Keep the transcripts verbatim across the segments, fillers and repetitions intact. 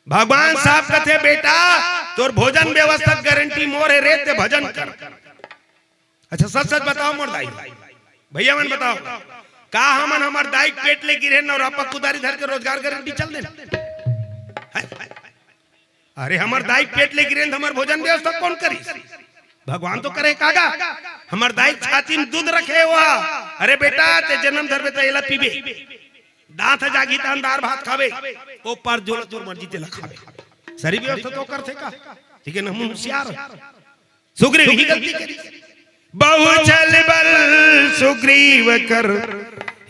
भगवान साफ कथे, "बेटा, तोर भोजन व्यवस्था गारंटी मोर हे रे, ते भजन कर।" अच्छा, सच सच बताओ मोर दाई, भैया मन बताओ, का हमन हमर दाई के पेट ले गिरे नवरापा कुदारी धर के रोजगार गारंटी चल देन? हैं? अरे, हमर दाई के पेट ले गिरे न, हमर भोजन व्यवस्था कौन करिस? भगवान तो करे कागा। हमर दाई छाती में दूध रखे हुआ, "अरे बेटा, ते जन्म धरबे त एला पीबे, दांत ह जागी तहन दार भात खाबे, ओ पार जोला तोर मर्जी तेला खाबे।" सारी व्यवस्था तो करथे का? ठीक है ना, हम होशियार। सुग्रीव ही गलती करी। "बहु छल बल सुग्रीव कर,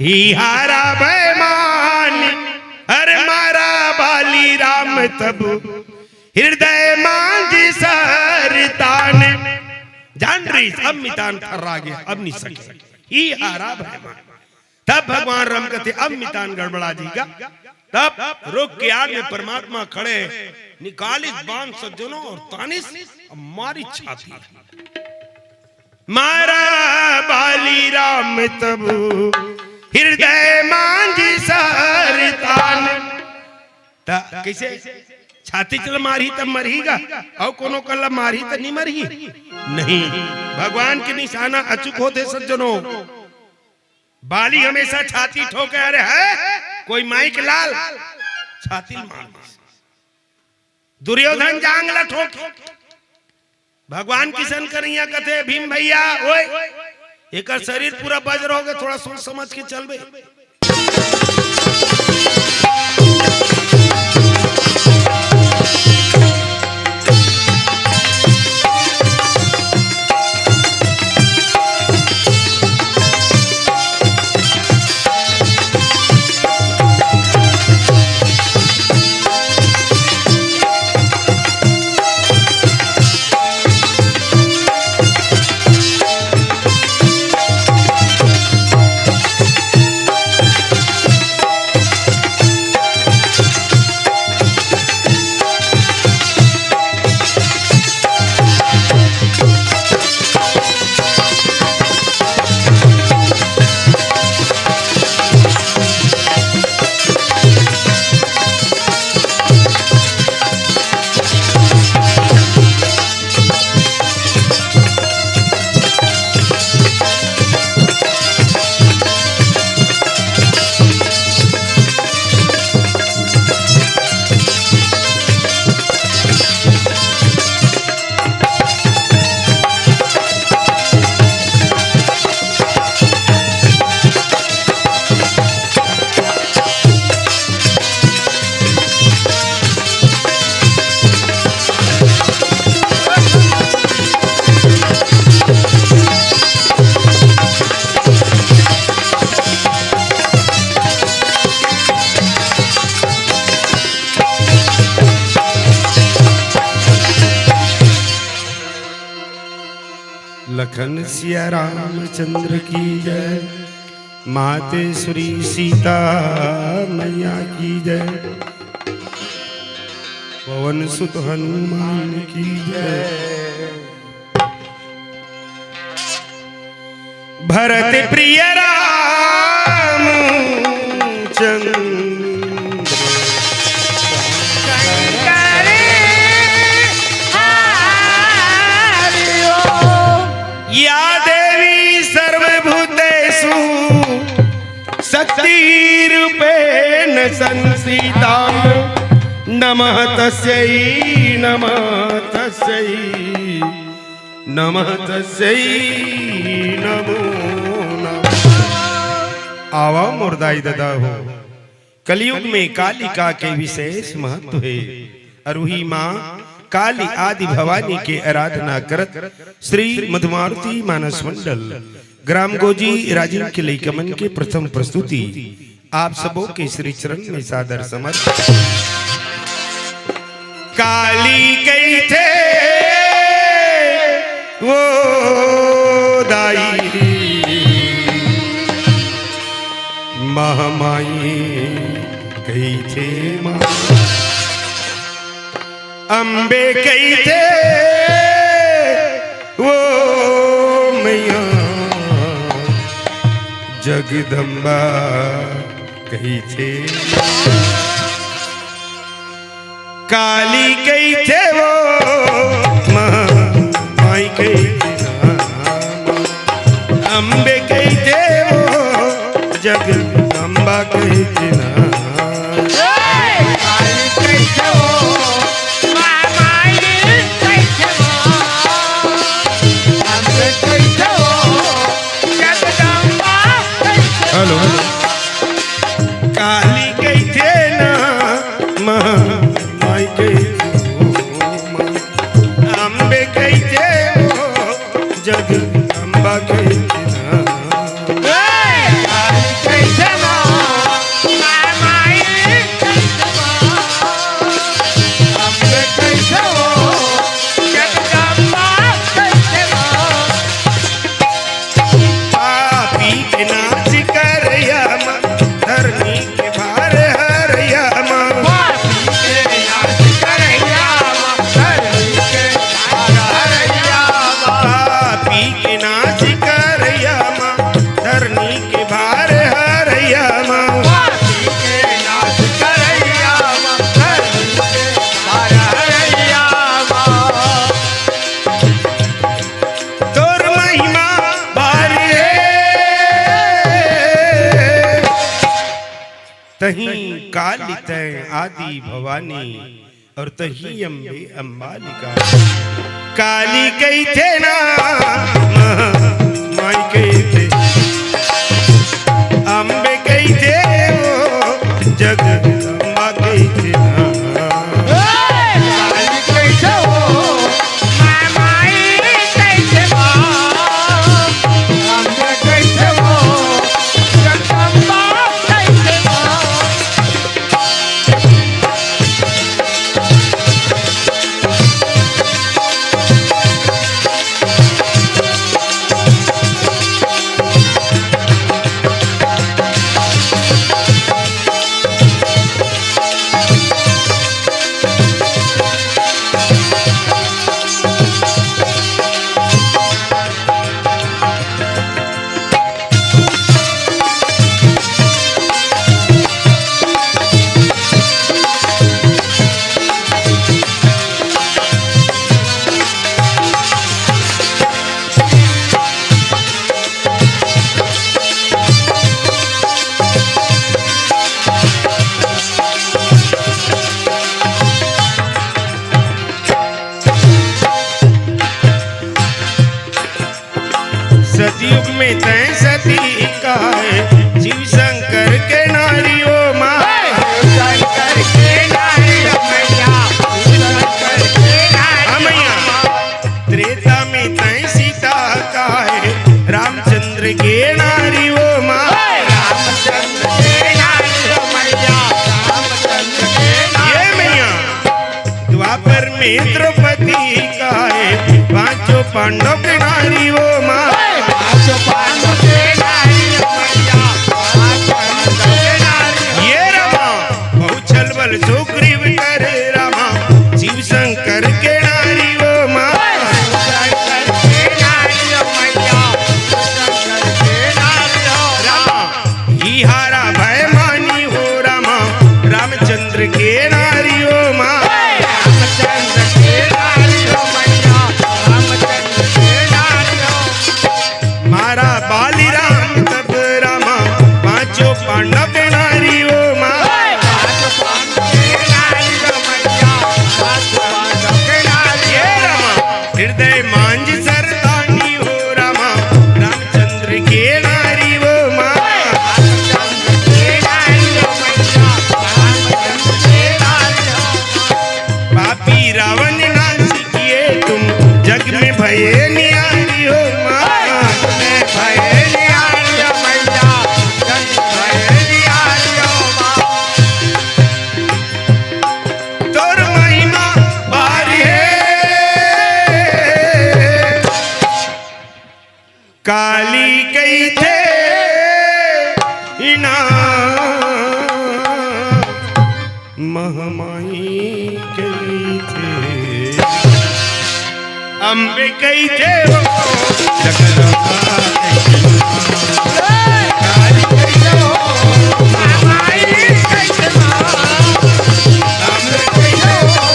ही हारा भय मान। अरे मारा बाली राम तब, हृदय मांझ सर तान।" जान रही, अब मितान थर्रा गया, अब नहीं सके। ही हारा भय मान। तब भगवान राम कथे, "अब मितान गड़बड़ा जाएगा।" तब रुख के आड़ में परमात्मा खड़े, निकालिस बाण सज्जनों और तानिस, अब मारी छाती। मारा बाली राम तब, हृदय मांझ सर तान। त कैसे? छाती चल मारही तब मरही गा, अउ कोनो कल्ला मारही त नहीं मरही? नहीं। भगवान के निशाना अचूक होथे सज्जनों। बाली हमेशा छाती ठोके, अरे है कोई माई के लाल, छाती ल मार दिस। दुर्योधन जांग ला ठोके। भगवान किशन कन्हैया कथे, "भीम भैया, ओए, एकर शरीर पूरा वज्र हो गए, थोड़ा सोच समझ के चलबे।" लखन सिया रामचंद्र की जय, माते श्री सीता मैया की जय, पवन सुत हनुमान की जय। भरत प्रिय राम चंद्र शंकर हरि ओम। या देवी सर्वभूतेषु शक्ति रूपेण संस्थिता। नमः तस्यै, नमः तस्यै, नमः तस्यै, नमो नमः। आवा मोर दाई ददा हो, कलयुग में कालिका के विशेष महत्व हे। अरु उही माँ काली आदि भवानी के आराधना करत श्री मधुमारुति मानस मंडल ग्राम गोजी राजिम के लइका मन के प्रथम प्रस्तुति आप सबो के श्री चरण में सादर समर्पित। काली कहिथे वो दाई, महामाई कहिथे माँ, अम्बे कहिथे वो मैया, जगदम्बा कहिथे। काली कहिथे वो, माँ, माई कहिथे ना, अम्बे कहिथे वो, जगदम्बा कहिथे ना। काली कहिथे वो, माँ, माई कहिथे वो, अम्बे कहिथे वो, जगदम्बा कहिथे ना। Hello, hello. काली कहिथे ना, माँ, माई कहिथे वो, माँ, अम्बे कहिथे वो, जगदम्बा कहिथे ना। काली कहिथे ना, माँ, माई कहिथे वो, अम्बे कहिथे वो, जगदम्बा कहिथे वो। पापी के नाश करइया माँ, धरनी के भार हरइया माँ। पापी के नाश करइया माँ, धरनी के भार हरइया माँ। पापी के नाश करइया माँ, धरनी के भार हरइया माँ। पापी के नाश करइया माँ, धरनी के भार हरइया माँ। तोर महिमा भारी हे। तहीं काली तैं आदि भवानी, अउ तहीं अम्बे अम्बालिका। काली कहिथे ना, माँ, माई कहिथे, अम्बे कहिथे वो, जगदम्बा कहिथे ना। काली कहिथे वो, माँ, माई कहिथे वो, अम्बे कहिथे वो, जगदम्बा कहिथे वो। सतयुग में तैं सती कहाए, शिव शंकर के नारी ओ माँ। शिव शंकर के नारी ओ मैया, शिव शंकर के नारी। हाँ मैया। त्रेता में तैं सीता कहाए, रामचंद्र के नारी ओ माँ। रामचंद्र के नारी ओ मैया, रामचंद्र के नारी। ये मैया। द्वापर में द्रौपदी कहाए, पांचों पांडव के नारी ओ माँ। पांचों पांडव के नारी ओ मैया, पांचों पांडव के नारी। ये रमा, बहु छल बल सुग्रीव कर रमा, शिव शंकर के नारी ओ माँ। शिव शंकर के नारी ओ मैया, शिव शंकर के नारी ओ रमा। इहारा भय मानी हो रामा, रामचंद्र के नारी ओ माँ। रामचंद्र के नारी ओ मैया, रामचंद्र के नारी ओ। मारा बाली राम तब रामा, पांचों पांडव के नारी ओ माँ। पांचों पांडव के नारी ओ मैया, पांचों पांडव के नारी ओ। ये रामा, हृदय मांझ सरदानी हो रामा, रामचंद्र के नारी ओ माँ। रामचंद्र के नारी ओ मैया, रामचंद्र के नारी ओ। पापी रावण नाश किए तुम, जग में भये न्यारी ओ माँ। जग में भये न्यारी ओ मैया, जग में भये न्यारी ओ माँ। तोर महिमा भारी हे। काली कहिथे ना, महामाई कहिथे, अम्बे कहिथे ओ, जगदम्बा कहिथे। काली कहिथे ओ, महामाई कहिथे ना, अम्बे कहिथे ओ,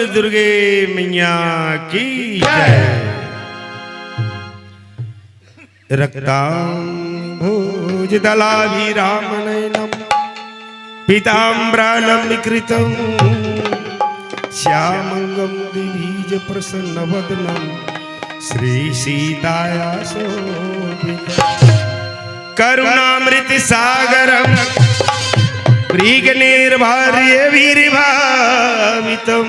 दुर्गे मैया की जय। रक्ताम्भोजदलाभिरामनयनं पीताम्बरालम्बीकृतं श्यामङ्गं द्विभीजप्रसन्नवदनं श्रीसीताया शोभितं करुणामृतसागरं मृगनेर्भर्यभिर्भावितं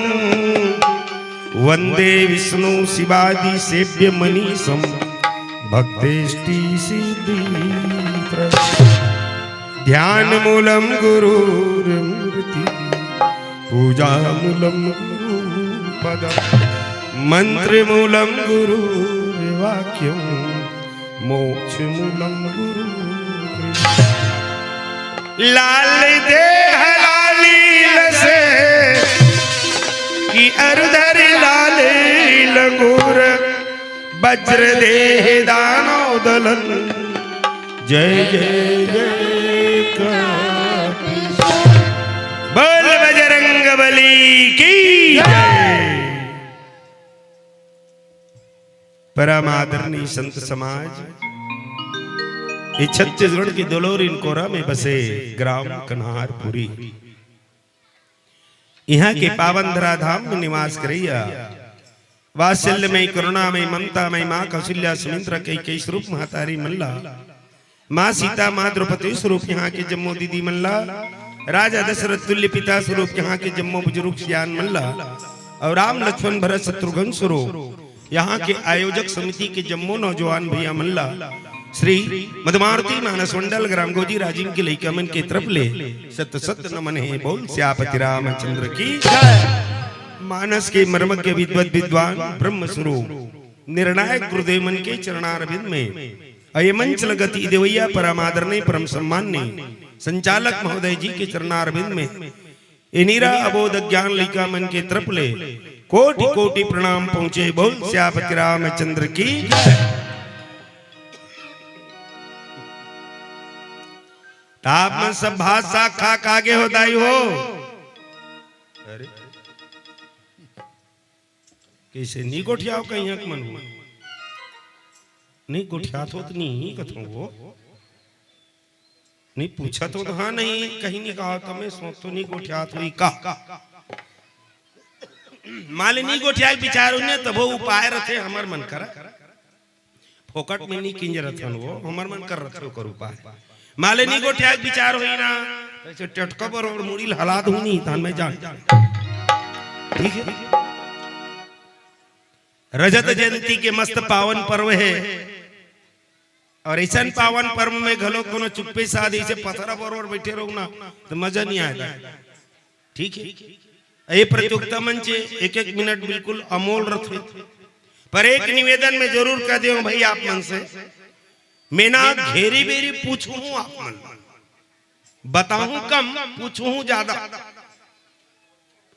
वन्दे विष्णुशिवादिसेव्यमनीशं भक्तेष्टिसिद्धिप्रदं। ध्यानमूलं गुरोर्मूर्ति, पूजामूलं गुरुपदं, मन्त्रमूलं गुरोर्वाक्यं, मोक्षमूलं गुरुर्वेद। लाल देह लालील से कि अरुधर लाल लंगूर, वज्र देह दानव दलन। जय जय जय का। बोल बजरंग बली की जय। परम आदरणीय संत समाज, ये छत्तीसगढ़ के दुलोर इंकोरा में बसे ग्राम कन्हारपुरी, यहाँ के पावन धराधाम में निवास करैया वात्सल्यमय, करुणामय, ममतामय माँ कौशल्या, सुमित्रा, कैकेयी स्वरूप महतारी मन ला, माँ सीता, माँ द्रौपदी स्वरूप यहाँ के जम्मो दीदी मन ला, राजा दशरथ तुल्य पिता स्वरूप यहाँ के जम्मो बुजुर्ग सियान मन ला, और राम लक्ष्मण भरत शत्रुघ्न स्वरूप यहाँ के आयोजक समिति के जम्मो नौजवान भैया मन ला श्री मधुमारुति मानस मंडल ग्राम गोजी राजिम के लइका मन के तरफ ले सत सत नमन हे। बोल सियापति रामचंद्र की जय। मानस के मर्मज्ञ विद्वत विद्वान ब्रह्म स्वरूप निर्णायक गुरुदेव मन के चरणारविंद में अये मंच लगती देवैया परम आदरणीय परम सम्माननीय संचालक महोदय जी के चरणारविंद में इनिरा अबोध ज्ञान लइका मन के तरफ ले कोटि कोटि प्रणाम पहुंचे। बोल सियापति रामचंद्र की जय। त आप मन सब भात साग खा के आगे हो दाई हो। अरे कइसे नी गोठियाव कहीं हक मन हो? नी गोठियात हो त नी कथों वो। नी पूछत हो त हाँ, नी कहीं नी कहा त मैं सोच तो नी गोठियात होही का। मान ले नी गोठियाय विचार होही न, तभो उपाय रथे हमर मन करा। फोकट में नी किंजरत हन वो, हमर मन कर रथे ओकर उपाय। मान ले नी गोठियाय विचार होही ना, तइसे टटका बरोबर मुड़ी ल हला दूं नी, तहन मैं जान। ठीक है? रजत जयंती के मस्त पावन पर्व हे। और अइसन पावन पर्व में घलो कोनो चुप्पे साध अइसे पथरा बरोबर बइठे रहू ना, त मजा नी आय। ठीक हे? ये प्रतियोगिता मंच एक एक मिनट बिल्कुल अमोल रथे। पर एक निवेदन मैं जरूर कर देहूं भाई आप मन से, मैं ना घेरी बेरी पूछूं आप मन, बताहूं कम, पूछूं ज्यादा।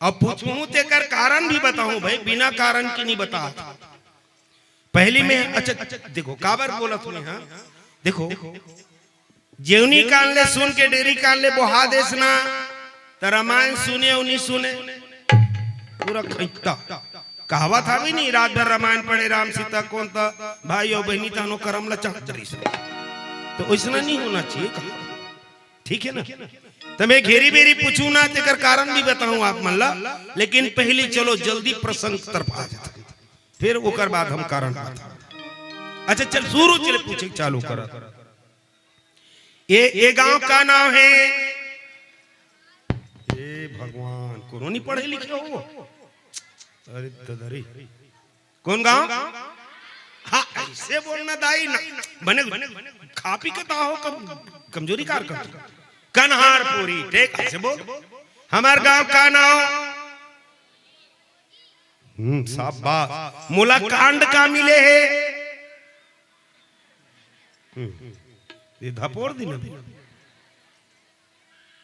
अब पूछूं तेकर कारण भी बताहूं भाई, बिना कारण के नी बतात। पहली में, अच्छा, देखो, काबर बोलत हों, हाँ? देखो, जेवनी कान ले सुन के डेरी कान ले बोहा देस ना, त रामायण सुने अउ नी सुने, पूरा खैता। कहावत हावे नी, रात भर रामायण पढ़े राम सीता कोन, त भाई अउ बहिनी तहनो करम ल चाहत रहिस। त ओइसना नी होना चाहिए कहा। ठीक हे ना? त मैं घेरी बेरी पूछूं ना, तेकर कारण भी बताहूं आप मन ला, लेकिन पहली चलो जल्दी प्रसंग तरफ आ जात हन, फिर ओकर बाद हम कारण बताहूं। अच्छा चल, शुरू चले पूछे चालू करत। ए, ए गांव का नाम हे? ए भगवान, कोनो नी पढ़े लिखे हो? अरे ददरी, कोन गांव? हाँ, अइसे बोलना दाई ना। बने खा पी के ताहो कम, कमजोरी कार कर। कन्हारपुरी, ठीक, अइसे बोल। हमर गांव का नाम? हम्म, शाबाश। मोला कांड का मिले हे? हम्म, ये धपोर दिन अभी।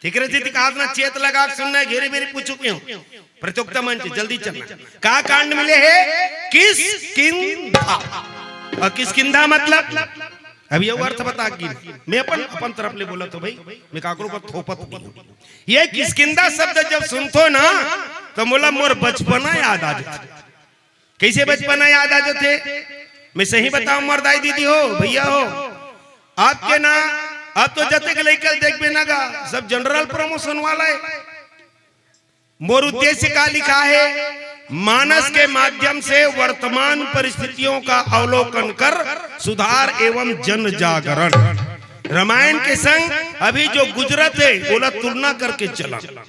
ठीक रहिथे, काज ना चेत लगा के सुनना हे, घेरी बेरी पूछूं कहिहूं। प्रतियोगिता मंच, जल्दी चलना। का कांड मिले हे? किष्किंधा। अउ किष्किंधा मतलब? अभी अउ अर्थ बता के गिन। मैं अपन, अपन तरफ ले बोलत हों भाई, मैं काकरो ऊपर थोपत नहीं हूं। ये किष्किंधा शब्द जब सुनथो ना, त मोला मोर बचपना याद आ जाथे। कइसे बचपना याद आ जाथे? मैं सही बतावंव, मोर दाई दीदी हो, भइया हो, आपके ना, अब तो जतेक लइका ल देखबे ना गा, सब general promotion वाला हे। मोर उद्देश्य का लिखा हे? मानस के माध्यम से वर्तमान परिस्थितियों का अवलोकन कर सुधार एवं जन जागरण। रामायण के संग अभी जो गुजरत हे, ओला तुलना करके चलन।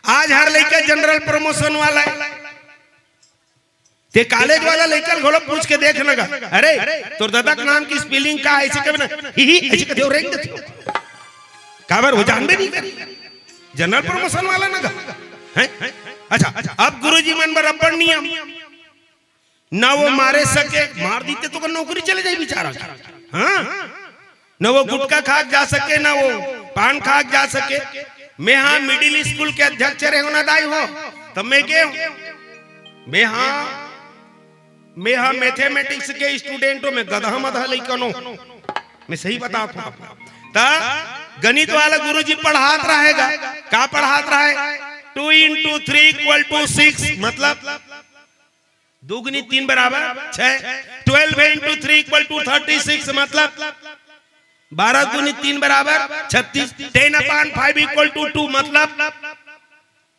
आज हर लइका general promotion वाला हे। तें college वाला लइका ल घलो पूछ के देख ना गा, "अरे, तोर ददा के नाम के spelling का हे?" अइसे कबे ना, "ही ही," अइसे कथे, रेंग देथे। काबर? वो जानबे नइ करे। General promotion वाला ना गा। हैं? अच्छा, अब गुरुजी मन बर अब्बड़ नियम। ना वो मारे सके, मार दिते त ओकर नौकरी चले जाही बेचारा के। हाँ? ना वो गुटखा खा के जा सके, ना वो पान खा के जा सके। मैं हा middle school के अध्यक्ष रहेंव ना दाई हो, त मैं गेंव। मैं हा, मैं हा mathematics के student हों, मैं गधा मधा लइका नों। मैं सही बतावत हों। त गणित वाला गुरुजी पढ़ात रहे गा, का पढ़ात रहे? Two into three equal to six, मतलब दूगुनी तीन बराबर छह। Twelve into three equal to thirty six, मतलब बारह दूनी तीन बराबर छत्तीस। Ten upon five equal to two, मतलब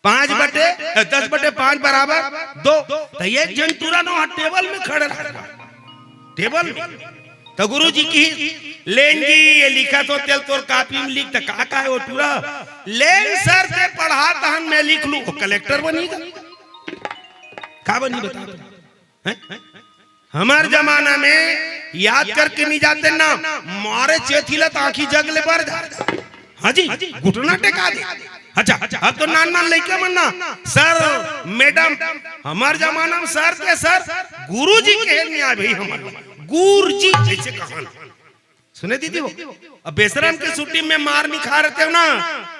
पाँच बटे, अ, दस बटे पाँच बराबर दो। त एक झन टूरा नोहर table में खड़े रहे, table में। त गुरुजी किहिस, "लेन जी, ये लिखत हों तेला तोर copy में लिख।" त का कहे वो टूरा, "लेन sir, तें पढ़ा तहन मैं लिख लूं।" वो collector बनही गा। का बनही बता तो? हैं? हमर जमाना में याद करके नइ जातेन ना, मारे चेथी ला त आँखी जग ले बर जाय। हाँ जी, घुटना टेका दे। अच्छा, अब तो नान नान लइका मन ना, sir, madam, हमर जमाना में sir के sir, गुरुजी कहे नइ आय भई हमर। गुरजी अइसे कहन। सुने दीदी हो, अब बेशरम के छुट्टी में मार नइ खा रहते हो ना,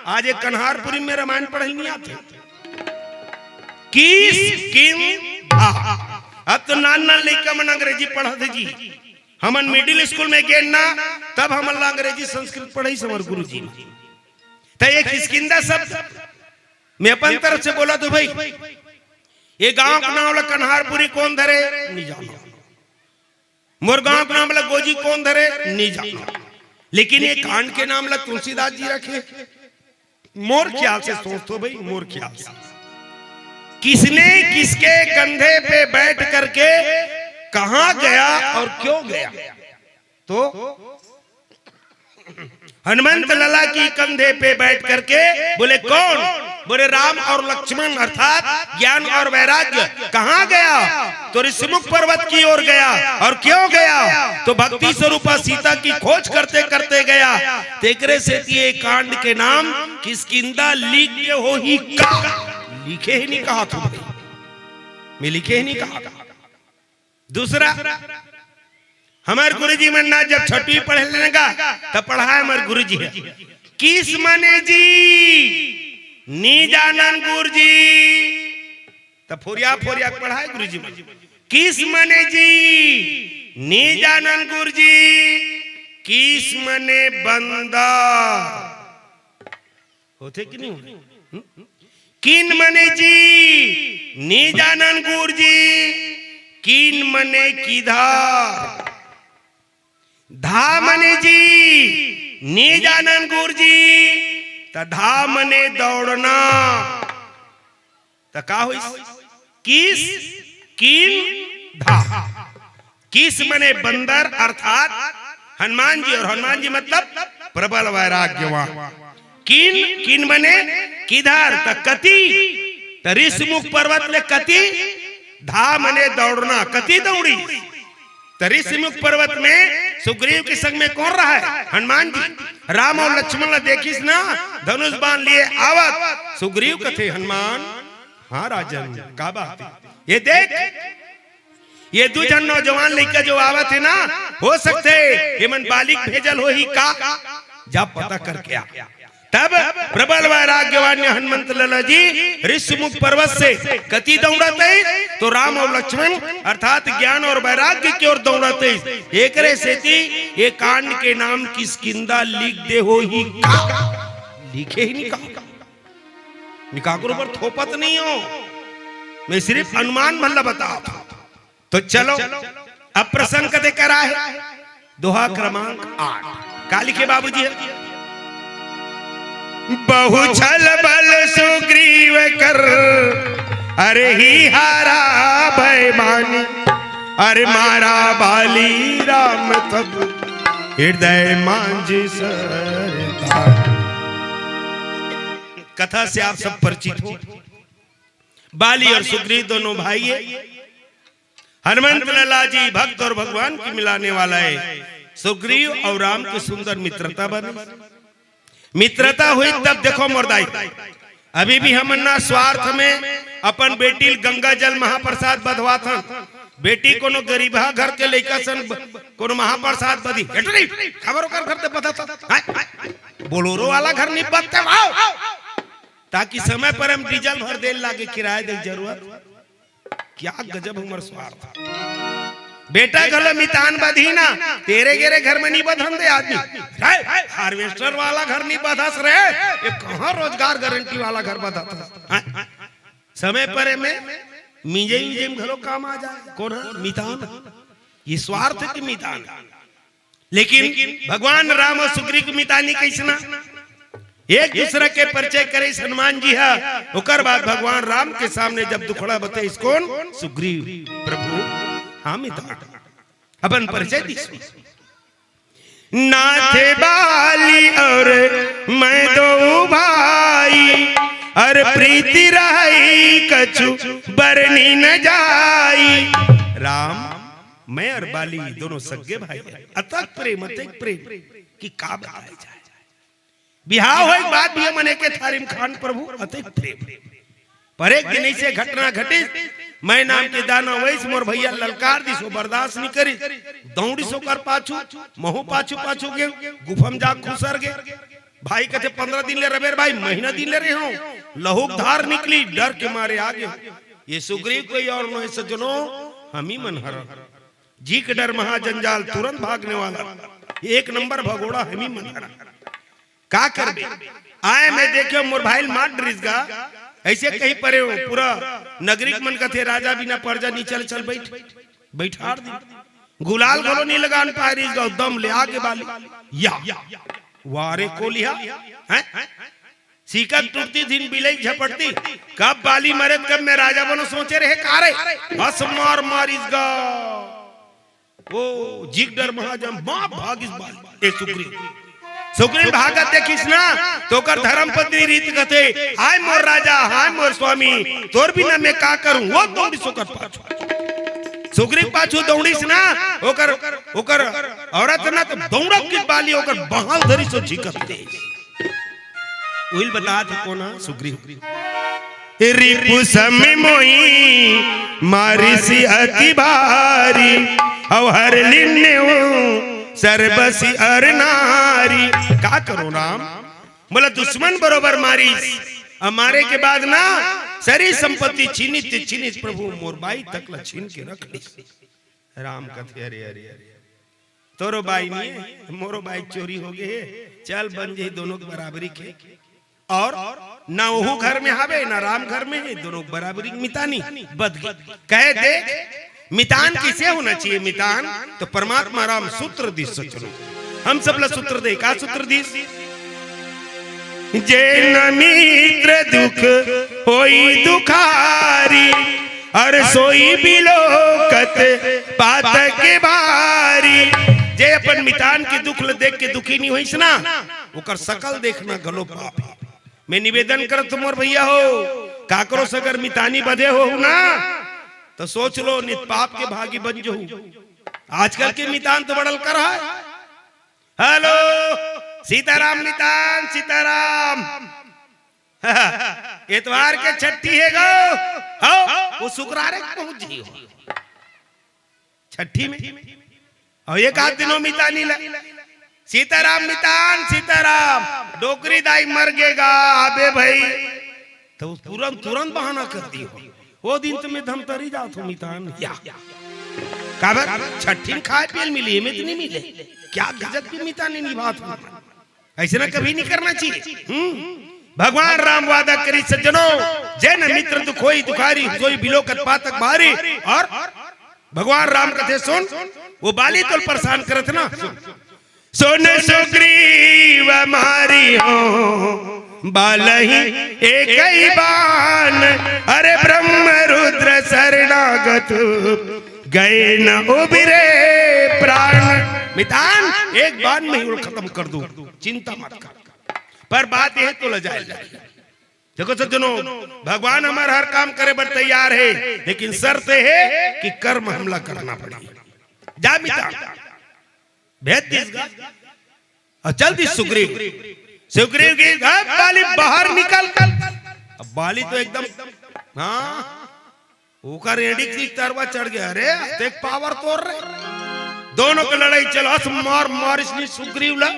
आज एक कन्हारपुरी में रामायण पढ़े नइ आते। किस किन धा। अब तो नान नान लइका मन अंग्रेजी पढ़त हे जी। हमन middle school में गेन ना, तब हमन ला अंग्रेजी संस्कृत पढ़ाइस हमर गुरुजी। त ये किष्किंधा शब्द मैं अपन तरफ से बोलत हों भई, ये गांव के नाम ला कन्हारपुरी कोन धरे, नइ जानंव। मोर गांव के नाम ला गोजी कोन धरे, नइ जानंव। लेकिन ये कांड के नाम ला तुलसीदास जी रखे। मोर ख्याल से सोच तो भई, मोर ख्याल से। किसने किसके कंधे पे बैठ करके कहां गया और क्यों गया? तो हनुमंत लला की कंधे पे बैठ करके बोले, कौन? बोले, राम और लक्ष्मण अर्थात ज्ञान और वैराग्य। कहां गया? तो ऋषिमुख पर्वत की ओर गया। और क्यों गया? तो भक्ति स्वरूपा सीता की खोज करते करते गया। तेकरे सेती ये कांड के नाम किष्किंधा लिख दे होही का? लिखे ही नइ कहा तुमने, मैं लिखे ही नइ कहा। दूसरा, हमर गुरुजी मन ना जब छठवीं पढ़े लेने गा, तब पढ़ाए हमर गुरुजी हे, किस मने जी, नी जानन गुरुजी। तब फोरिया फोरिया के पढ़ाए गुरुजी मन, किस मने जी, नी जानन गुरुजी, किस मने बंदर। होथे कि नहीं होथे? हम्म? किन मने जी, नी जानन गुरुजी, किन मने किधर। धा मने जी, नी जानन गुरुजी, त धा मने दौड़ना। त का होइस? किस, किन, धा। किस मने बंदर अर्थात हनुमान जी, और हनुमान जी मतलब प्रबल वैराग्यवान। किन, किन मने किधर, त कति, त ऋषिमुख पर्वत ले कति, धा मने दौड़ना, कति दौड़ी। त ऋषिमुख पर्वत में सुग्रीव के संग में कौन रहा है? हनुमान जी। राम और लक्ष्मण ला देखिस ना, धनुष बाण लिए आवत, सुग्रीव कथे, हनुमान, हाँ राजन, का बात है? ये देख, ये दू झन नौजवान लइका जो आवत हे ना, हो सकथे ये मन बालिक भेजल होही का? जा पता करके आ। तब प्रबल वैराग्यवान हनुमंत लाला जी ऋषिमुख पर्वत से कति दौड़त हे, तो राम और लक्ष्मण अर्थात ज्ञान और वैराग्य की ओर दौड़त हे। एकरे सेती ये कांड के नाम किष्किंधा लिख दे होही का? लिखे ही नहीं कहा। मैं काकरो ऊपर थोपत नहीं हो, मैं सिर्फ अनुमान मन ला बतात हो। तो चलो, अब प्रसंग कते करा है, दोहा क्रमांक आठ। का लिखे बाबूजी है? बहु छल बल सुग्रीव कर, अरे ही हारा बेमानी, अरे मारा बाली राम तब, हृदय मांझ सरधानी। कथा से आप सब परिचित हो। बाली और सुग्रीव दोनों भाई है। हनुमंत लाला जी भक्त और भगवान के मिलाने वाला है। सुग्रीव और राम की सुंदर मित्रता बनी। मित्रता हुई तब देखो मोर दाई, अभी भी हमन ना स्वार्थ में अपन बेटी ल गंगा जल महाप्रसाद बधवाथन। बेटी कोनो गरीबहा घर के लइका सन ब-, कोनो महाप्रसाद बधी। हेटरी, खबर ओकर घर ते बधत। हाय, हाय, बोलोरो वाला घर नहीं बधते भाव। ताकि समय पर हम डीजल भर दे लागे, किराया दे जरूरत। क्या गजब हमर स्वार्थ। बेटा घलो मितान बधी ना, तेरे गेरे घर में नहीं बधन दे आदमी। रे, हार्वेस्टर वाला घर नहीं बधस रे, ये कहाँ रोजगार गारंटी वाला घर बधत है? हाँ? समय पर में मीजे मीजे में घलो काम आ जाए। कौन है? मितान। ये स्वार्थ के मितान। लेकिन भगवान राम और सुग्रीव के मितानी कैसना? एक दूसरा के परिचय करे हनुमान जी हा। ओकर बाद भगवान राम के सामने जब दुखड़ा बते, कौन? सुग्रीव। प्रभु, हाँ मितान, अपन परिचय दिस। नाथे बाली और मैं दो भाई, और प्रीति रही कछु बरनी न जाई। राम, मैं और बाली दोनों सगे भाई हैं। अतक प्रेम, अतक प्रेम कि का बताए जाए। बिहाव होए के बाद भी हमन एके थारी म खान प्रभु, अतक प्रेम। पर एक दिन ऐसे घटना घटिस, मैं नाम के दाना वैस मोर भैया ललकार दिस, वो बर्दाश्त नहीं करिस, दौड़िस ओकर पाछू, महू पाछू पाछू गे, गुफा म जा खुसर गे। भाई कथे, "पंद्रह दिन ले रबेर भाई, महीना दिन ले रहे हो, लहू के धार निकली, डर के मारे आ गे।" ये सुग्रीव कोई और नहीं सज्जनो, हम ही मन हरन। जी के डर महाजंजाल, तुरंत भागने वाला, एक नंबर भगोड़ा हम ही मन हरन। का करबे? आए मैं देखे मोर भाई ल मार डरिस गा, ऐसे कहीं परे हो, पूरा नगरी के मन कथे, "राजा बिना परजा नी चले, चल बैठ।" बैठार दी। गुलाल घलो नी लगान पाए रिस गा, दम ले आगे बाली। या, वारे कोलिहा, हैं? सीकत टूटती दिन बिलई झपटती, कब बाली मरे कब मैं राजा बनो सोचे रहे का रे? हस मार मारिस गा। ओ, जी के डर महाजन, बाप भागिस बाली। ए सुग्रीव। सुग्रीव भागत देखिस ना, तो ओकर धर्मपत्नी रीत कथे, "हाय मोर राजा, हाय मोर स्वामी, तोर बिना मैं का करूं?" वो दौड़िस ओकर पाछू। सुग्रीव पाछू दौड़िस ना, ओकर, ओकर औरत ना तो दौड़क की बाली, ओकर बहाल धरिस ओ झिकत देस। उहिल बतात हे कोन हा? सुग्रीव। रिपु सम मोहि मारिस अति भारी, अउ हर लीन्हेव सर्वसि अर नारी। का करो राम, मोला दुश्मन बरोबर मारिस, अउ मारे के बाद ना सरी संपत्ति छीनिस ते छीनिस, प्रभु मोर बाई तक ला छीन के रख लिस। राम कथे, "अरे, अरे, अरे, तोरो बाई नहीं है, मोरो बाई चोरी हो गए है, चल बन जाई दोनों के बराबरी के।" और ना ओहू घर में हावे, ना राम घर में है, दोनों बराबरी के मितानी बद गई। कहे, "देख, मितान किसे होना चाहिए मितान?" तो परमात्मा राम सूत्र दिस सज्जनो, हम सब ला सूत्र दे। का सूत्र दिस? "जे न मित्र दुख होई दुखारी, अर सोई बिलोकत पातक बारी।" जे अपन मितान के दुख ल देख के दुखी नहीं होइस ना, ओकर सकल देखना घलो पाप हे। मैं निवेदन करत हूं मोर भैया हो, काकरो से अगर मितानी बधे हो ना, तो सोच लो, नित पाप के भागी बन जहू। आजकल के मितान तो बड़ल कर है। हेलो, सीताराम मितान, सीताराम। एतवार के छट्ठी हे गो, हो, वो शुक्रारे के पहुंच जाई हो छट्ठी में। अउ एक आध दिनों मितानी ला, "सीताराम मितान, सीताराम, डोकरी दाई मर गे गा, आबे भाई।" तो तुरंत, तुरंत बहाना कर दियो, "वो दिन तो मैं धमतरी जात हूं मितान।" या। काबर? छट्ठी में खाए पिए ल मिली, एमे तो नहीं मिले। क्या गजब की मितानी निभात हूं। ऐसे ना कभी नहीं करना चाहिए। हम्म। भगवान राम वादा करिस सज्जनो, "जेन मित्र दुख होई दुखारी, सोई बिलोकत पातक बारी।" अउ भगवान राम कथे, "सुन, ओ बाली तोला परेशान करत ना, सुन।" "सुन सुग्रीव मारिहौं बालहिं एकहि बान, अरे ब्रह्म रुद्र शरणागत गए न उबरे प्राण।" मितान, एक बान में ही खतम कर दूं, चिंता मत कर। पर बात यह तो लजाए जाए। देखो सज्जनों, भगवान हमर हर काम करे बर तैयार हे, लेकिन शर्त हे कि कर्म हमला करना पड़ही। जा मितान, भेज दिस गा। अउ चल दिस सुग्रीव। सुग्रीव कहिस, "अब बाली बाहर निकल।" अब बाली तो एकदम, हाँ, ओकर एड़ी के तरवा चढ़ गे। "अरे, देख पावर तोर रे।" दोनों के लड़ाई चलत हे, मार मारिस नी सुग्रीव ला,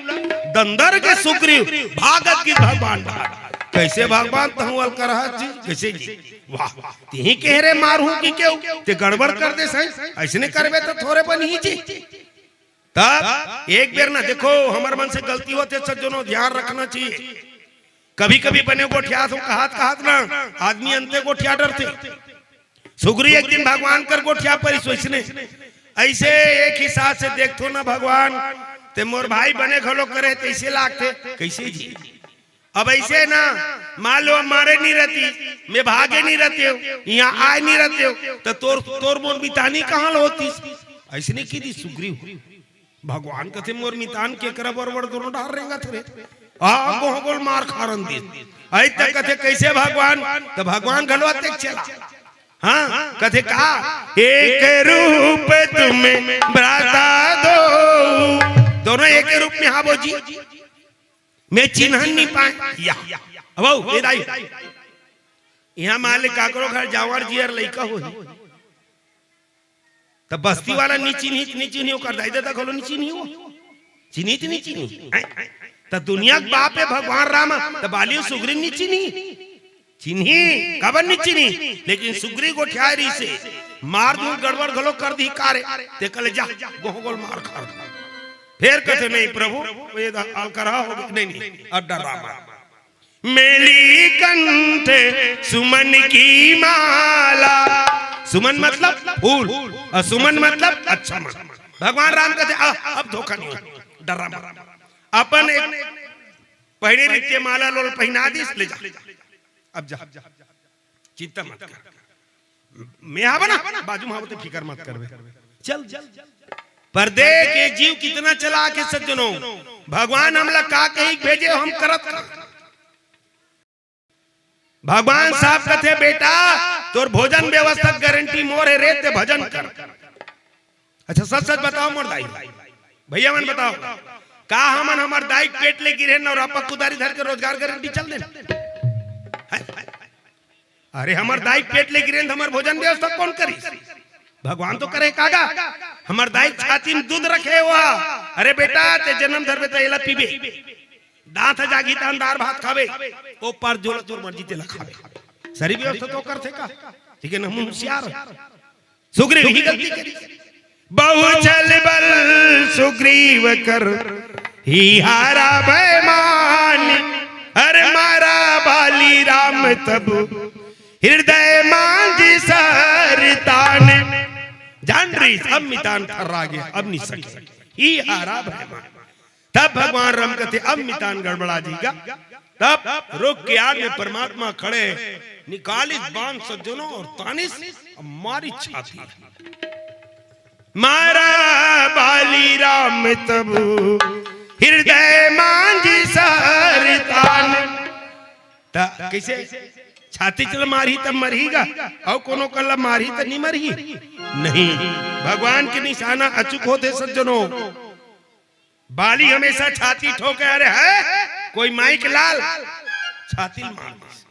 दंदर के सुग्रीव भागत गिस भगवान डाहर। "कइसे भगवान तहूं अलकरहा जी, कइसे जी? वाह, तिही कहे रे मारहूं कि केहू, ते गड़बड़ कर देस, अइसने करबे त थोरे बनही जी।" तब एक बेर ना देखो, हमर मन से गलती होथे सज्जनों, ध्यान रखना चाहिए। कभी-कभी बने गोठियाथों कहत-कहत ना आदमी अंते गोठिया डरथे। सुग्रीव एक दिन भगवान कर गोठिया परिस वइसने। अइसे एक हिसाब से देखथों ना भगवान, ते मोर भाई बने घलो करे तइसे लागथे। कइसे जी? अब अइसे ना, मान लो, मारे नी रहती, मैं भागे नी रहतेंव, इहां आए नी रहतेंव, त तोर, तोर मोर मितानी कहां ल होतिस? अइसने कहि दिस सुग्रीव। भगवान कथे, "मोर मितान केकरा बरोबर दोनों डाहर रेंगत रे?" आ, गोह गोल मार खारन दिस। अइ त कथे, "कइसे भगवान?" त भगवान घलो अतेक चला। हाँ, कथे का, "एक रूप तुम भ्राता दो।" दोनों एक रूप में, हाँ बोजी, मैं चिन्हन नी पाएंव। या, अब आओ, ए दाई, इहां मान ले काकरो घर जांवर जियर लइका होही, त बस्ती वाला नी चिन्ही, नी चिन्ही, ओकर दाई ददा घलो नी चिन्ही हो। चिन्ही त नी चिन्ही। हैं? त दुनिया के बाप हे भगवान राम, त बाली सुग्रीव नी चिन्ही। चिन्ही, काबर नी चिन्ही? लेकिन सुग्रीव गोठियाय रहिसे, मार दूं गड़बड़ घलो कर दिही का रे, तेकर ले जा, गोह गोल मार खा। फेर कथे, "नहीं प्रभु, ये दा-, अलकरहा हो गे, नहीं, नहीं, अब डरा मत।" "मेली कंठ सुमन की माला।" सुमन मतलब फूल, अउ सुमन मतलब अच्छा मन। भगवान राम कथे, "आ, अब धोखा नहीं हो, डरा मत।" अपन एक पहिरे रहिथे माला ल ओला पहिना दिस, "ले जा, अब जा, चिंता मत कर।" मैं हवं ना, बाजू में हवं, ते फिकर मत करबे। चल, चल। पर देख, ये जीव कितना चालाक हे सज्जनों। भगवान हमला का कहि भेजे, हम करत का। भगवान साफ कथे, "बेटा, तोर भोजन व्यवस्था गारंटी मोर हे रे, ते भजन कर।" अच्छा, सच सच बताओ मोर दाई, भइया मन बताओ, का हमन हमर दाई के पेट ले गिरे न अउ रापा कुदारी धर के रोजगार गारंटी चल देन? हैं? अरे, हमर दाई के पेट ले गिरे न, हमर भोजन व्यवस्था कोन करिस? भगवान तो करे का गा। हमर दाई के छाती में दूध रखे हुआ। अरे बेटा, ते जनम धरबे त एला पीबे, दांत ह जागही त अंधार भात खाबे, ओ पार जोला तोर मर्जी तेला खाबे। सारी व्यवस्था तो करथे का? लेकिन हम होशियार हन। सुग्रीव ही गलती करिस। "बहु छल बल सुग्रीव कर, ही हारा भय मान। अरे मारा बाली राम तब, हृदय मांझि सर तान।" जान रहिस, अब मितान थर्रा गे, अब नी सके। ही हारा भय मान। तब भगवान राम कथे, "अब मितान गड़बड़ा जही गा।" तब रुख के आड़ में परमात्मा खड़े, निकालिस बाण सज्जनों अउ तानिस, अउ मारिस छाती। मारा बाली राम तब, हृदय मांझि सर तान। त कइसे? छाती च ल मारही त मरही गा, अउ कोनो कर ल मारही त नी मरही? नहीं, भगवान के निशाना अचूक होथे सज्जनों। बाली हमेशा छाती ठोके, अरे हे कोई माई के लाल, छाती ल मार दिस।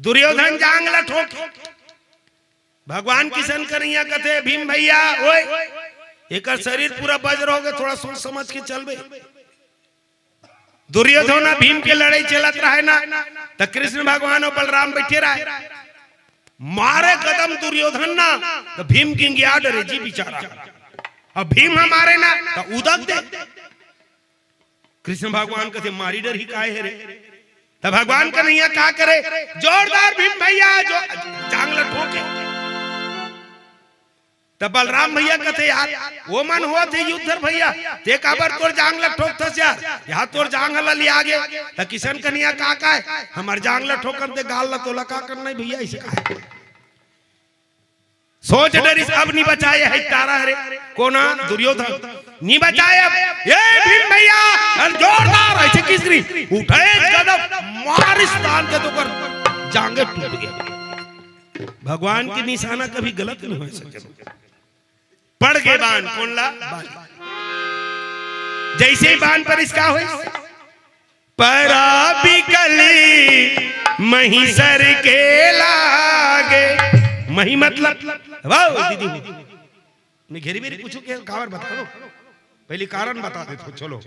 दुर्योधन जांग ला ठोके। भगवान किसन कन्हैया कथे, "भीम भइया, ओए, एकर शरीर पूरा वज्र हो गे, थोड़ा सोच समझ के चलबे।" दुर्योधन अउ भीम के लड़ाई चलत रहय ना, त कृष्ण भगवान अउ बलराम बइठे रहय। मारे कदम दुर्योधन ना, त भीम गिंगिया डरे जी बिचारा। अब भीम ह मारे ना, त उदक दे। कृष्ण भगवान कथे, "मारी डरही काय हे रे?" त भगवान कन्हैया का करे? जोरदार भीम भैया जो जांग ल ठोके। त बलराम भैया कथे, "यार, वो मन होत हे युद्धर भैया, ते काबर तोर जांग ल ठोकथस यार? यहाँ तोर जांग ल लिया गे।" त किशन कन्हैया का कहे, "हमर जांग ल ठोकन ते गाल ल तोला का करना हे भैया?" ऐसे कहे। सोच डरिस, अब नी बचाए हे तारा हरे, कोना? दुर्योधन। नी बचाए अब। ए भीम भैया, अरे जोरदार, ऐसे किसरी उठे गदब, मारिस तान के तो कर जांगे टूट गया। भगवान के निशाना कभी गलत नहीं हो सके। पड़ गे बान, कोन ला? बाली। जैसे ही बान परिस का होइस? परा बिकल मही सर के लागे। मही मतलब, वाह दीदी, मैं घेरी बेरी पूछूं के काबर बता दो, पहले कारण बता देथों, चलो।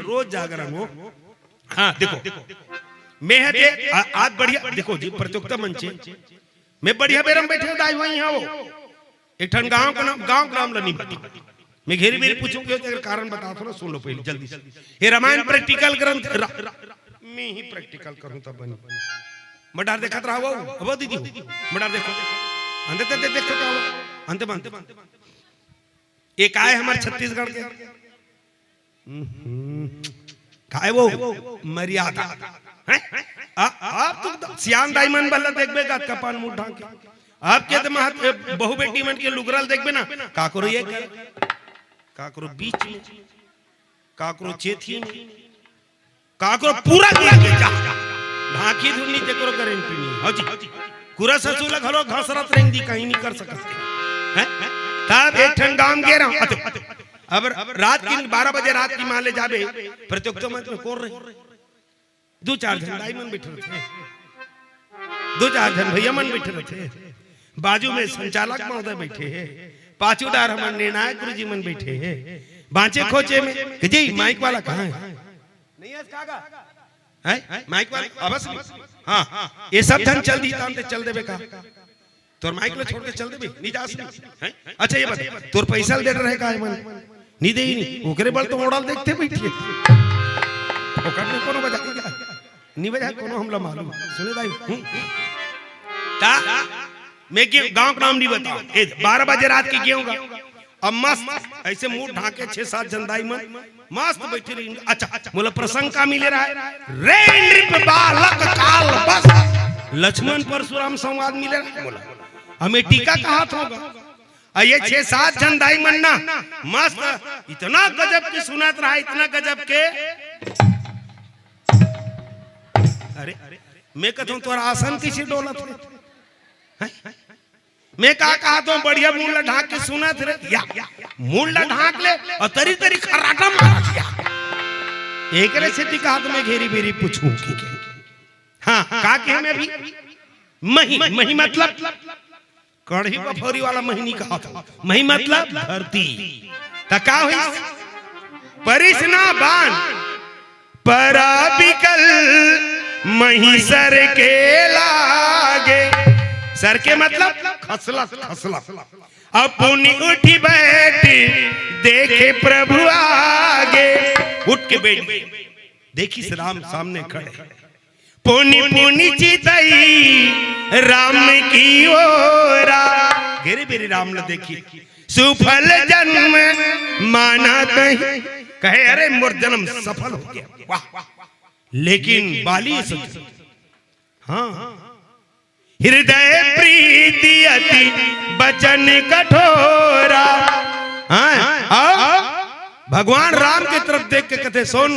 रोज जागरण हो। हाँ, देखो, मैं हे ते, आ-, आज बढ़िया, देखो जी, प्रतियोगिता मंच हे, मैं बढ़िया बेरा म बइठे हों, दाई वहीं हे वो। एक ठन गांव के नाम, गांव के नाम ल नी बता। मैं घेरी बेरी पूछूं के, तेकर कारण बताथों ना, सुन लो पहले जल्दी से। ये रामायण practical ग्रंथ, रा-, मैं ही practical करूं तब बनी। मडार देखत रहा वो, अब दीदी हो। मडार देखो। अंदर ते, ते देखत रहा वो। अंत बंद। ये काय हमर छत्तीसगढ़ के? हम्म। काय वो? मर्यादा। हैं? आ, आप तो एकदम सियान दाई मन बल्ला देखबे, गतका पान मुंह ढांके। आपके तो महत-, ए, बहू बेटी मन के लुगरा ल देखबे ना, काकरो ये कर, काकरो बीच में, काकरो चेथी में, काकरो पूरा किया के जा। ढांकी धुन नी, तेकरो गारंटी नहीं। हाँ जी। पूरा ससुर ला घलो घसरत रेंग दी, कहीं नहीं कर सकत। हैं? तब एक ठन गांव गे रहा। अब रात की बारह बजे रात की मान ले जाबे, प्रतियोगिता मंच में कोन रहे? दू चार झन दाई मन बइठे रथे, दू चार झन भैया मन बइठे रथे, बाजू में संचालक महोदय बइठे हे, पाछू डार हमर निर्णायक गुरुजी मन बइठे हे, बाँचे खोचे में कि जी माइक वाला कहाँ हे? नहीं है इसका आगा? हैं? माइक वाला? अब बस नहीं। हाँ, ये सब झन चल दी, तान ते चल देबे का? तोर माइक ल छोड़ के चल देबे, नी जास नहीं। हैं? अच्छा, ये बता, तोर पैसा ल दे रहे का मन? नी दे ही नहीं, ओकरे बल तो ओड़ल देखते बइठे। फोकट में कोनो बजा के का? नी बजा, कोनो हमला मालूम। सुने दाई, हम्म? ता, मैं के गांव का नाम नी बता। ए, बारह बजे रात के गेहूं का। अब मस्त ऐसे मुंह ढांके छह सात झन दाई मन मस्त बइठे रही। अच्छा, मोला प्रसंग का मिले रहा है? रे नृप बालक काल बस लक्ष्मण परशुराम संवाद मिले रहा है मोला। हमें टीका कहात होगा। अउ ये छह सात झन दाई मन ना मस्त इतना गजब के सुनत रहा, इतना गजब के। अरे, मैं कहता हूं, तोर आसन कइसे डोलत हे? हैं? मैं का कहत हों, बढ़िया मुंह ला ढांक के सुनत रहे। या, मुंह ला ढांक ले अउ तरी तरी खर्राटा मारत हे। एकरे सेती कहत हों, मैं घेरी बेरी पूछूं। हाँ, का कहे मैं अभी? मही, मही मतलब कढ़ी बफौरी वाला मही नी कहत हों। मही मतलब धरती। त का होइस? परिस ना बान, परा बिकल मही सर के लागे। सर के मतलब खसलस, खसलस। अब पुनि उठि बैठि देखे प्रभु आगे। उठ के बैठ गए, देखिस राम सामने खड़े। पुनि पुनि चितई राम की ओरा। घेरी बेरी राम ल देखिस, सुफल जन्म माना तही। कहे, अरे मोर जन्म सफल हो गया। वाह। लेकिन बाली सोच, हाँ, हृदय प्रीति अति बचन कठोरा। हाँ, हाँ? भगवान राम के तरफ देख के कथे, सुन,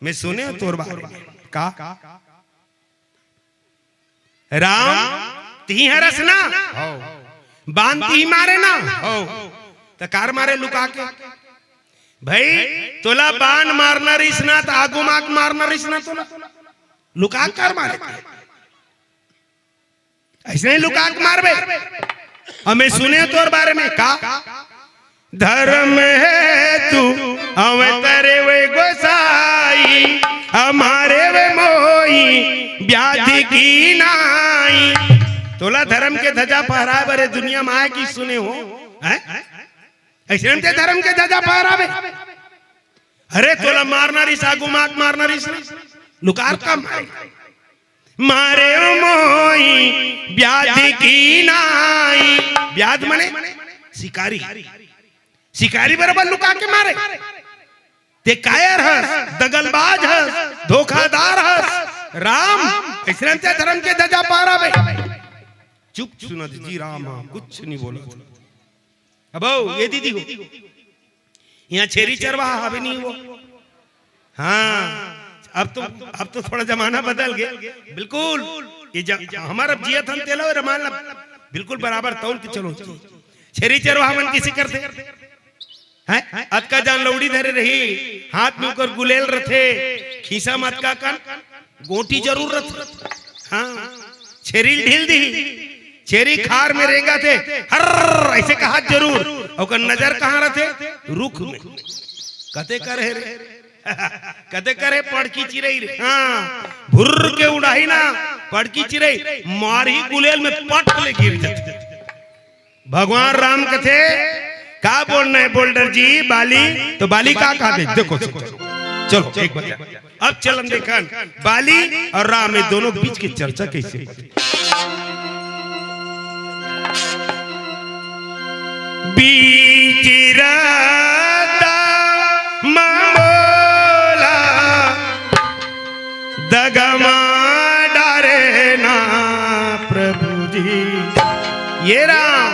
मैं सुने हों तोर बारे में। का? राम, तिही हरस ना? हौ। बान तिही मारे ना? हौ। त काबर मारे लुका के? भाई, तोला बान मारना रहिस ना, त आगू म आके मारना रहिस ना तोला? लुका के काबर मारे? अइसने लुका के मारबे। अउ मैं सुने हों तोर बारे में का? धर्म हेतु अवतरे वे गोसाई, हमारे वे मोई व्याधि की नाई। तोला धर्म के धजा फहराए बर ए दुनिया म आए कि सुने हों? हैं? अइसने ते धर्म के धजा फहराबे। अरे तोला मारना रिहिस, आगू माँ के मारना रिहिस, लुकार का मारे। मारे मोई ब्याध की नाई। ब्याध मने शिकारी। शिकारी बराबर लुका के मारे। ते कायर हस, दगलबाज हस, धोखादार हस। राम अइसने ते धरम के धजा पारा बे। चुप सुना जी, राम ह, कुछ नहीं बोला। अब ये दीदी हो, यहाँ छेरी चरवाहा हवे नहीं वो? हाँ, अब तो, अब तो थोड़ा जमाना बदल गया। बिल्कुल, ये ज-, हमारा जिया थन तेला और रमान ला बिल्कुल बराबर तौल के चलो। छेरी चरवाहा मन किसे करते हैं? अतका जान लौड़ी धरे रही, हाथ में ओकर गुलेल रथे, खीसा में अतका कन गोटी जरूर रथे। हाँ, छेरी ल ढील दी, छेरी खार में रेंगा थे, हर ऐसे कहा जरूर। ओकर नजर कहाँ रथे? रुख में। कते करे रे? कते करे पड़की चिरई रे? हाँ, भुर्र के उड़ाही ना, पड़की चिरई मारही गुलेल में पट ले गिर जाथे। भगवान राम कथे, "का बोलना है बोल्डर जी, बाली?" तो बाली का कहा दे, देखो, चलो, एक बार अब चलन देखन, बाली और राम, ये दोनों बीच की चर्चा कैसे होती? बीच राता मामोला दगमा डारे ना प्रभु जी। ये राम,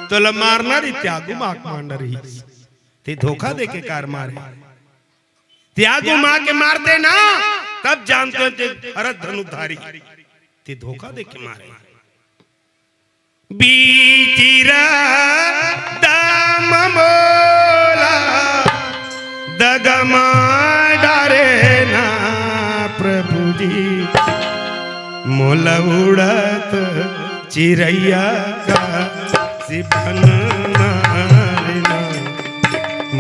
तोला मारना रही, ते आगू माँ के मारना रही। ते धोखा दे के कार मारे। ते आगू माँ के मारते ना, तब जानते ते भरत धनुधारी। ते धोखा दे के मारे। बीच राता मामोला दगमा डारे ना प्रभु जी, मोला उड़त चिरैया कस बन मारे ना,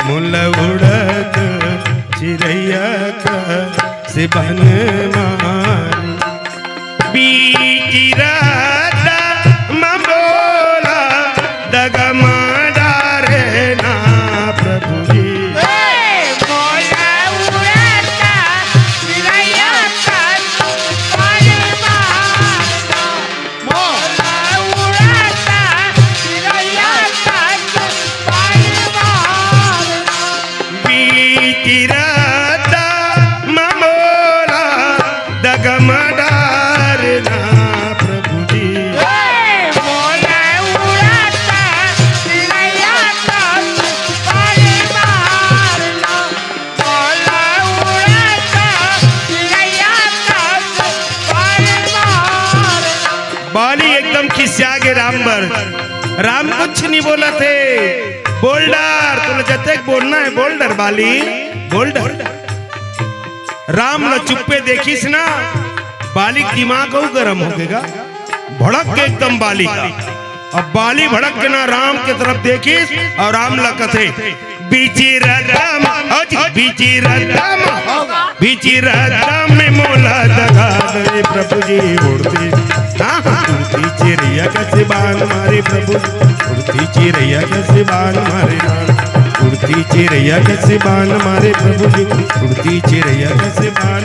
मोला उड़त चिरैया कस बन मारे। बीच राता मामोला दगमा डारे ना प्रभु जी। बीच राता मामोला दगमा डारे ना प्रभु जी। बाली एकदम खिसिया गे राम बर। राम कुछ नहीं बोला थे। बोल्डर, तोला जतेक बोलना है बोल्डर बाली, बोल्डर। राम ल चुप्पे देखिस ना, बाली के दिमाग अउ गरम हो गेगा, भड़क के एकदम बाली का। अब बाली भड़क के ना राम के तरफ देखिस और राम ल कथे, "बीच राता म, ओ जी, बीच राता म, बीच राता में मोला दगा दे प्रभु जी उड़ती।" हाँ, हाँ। उड़ती चिरैया कस बन मारे प्रभु, उड़ती चिरैया कस बन मारे ना, उड़ती चिरैया कस बन मारे प्रभु जी, उड़ती चिरैया कस बन।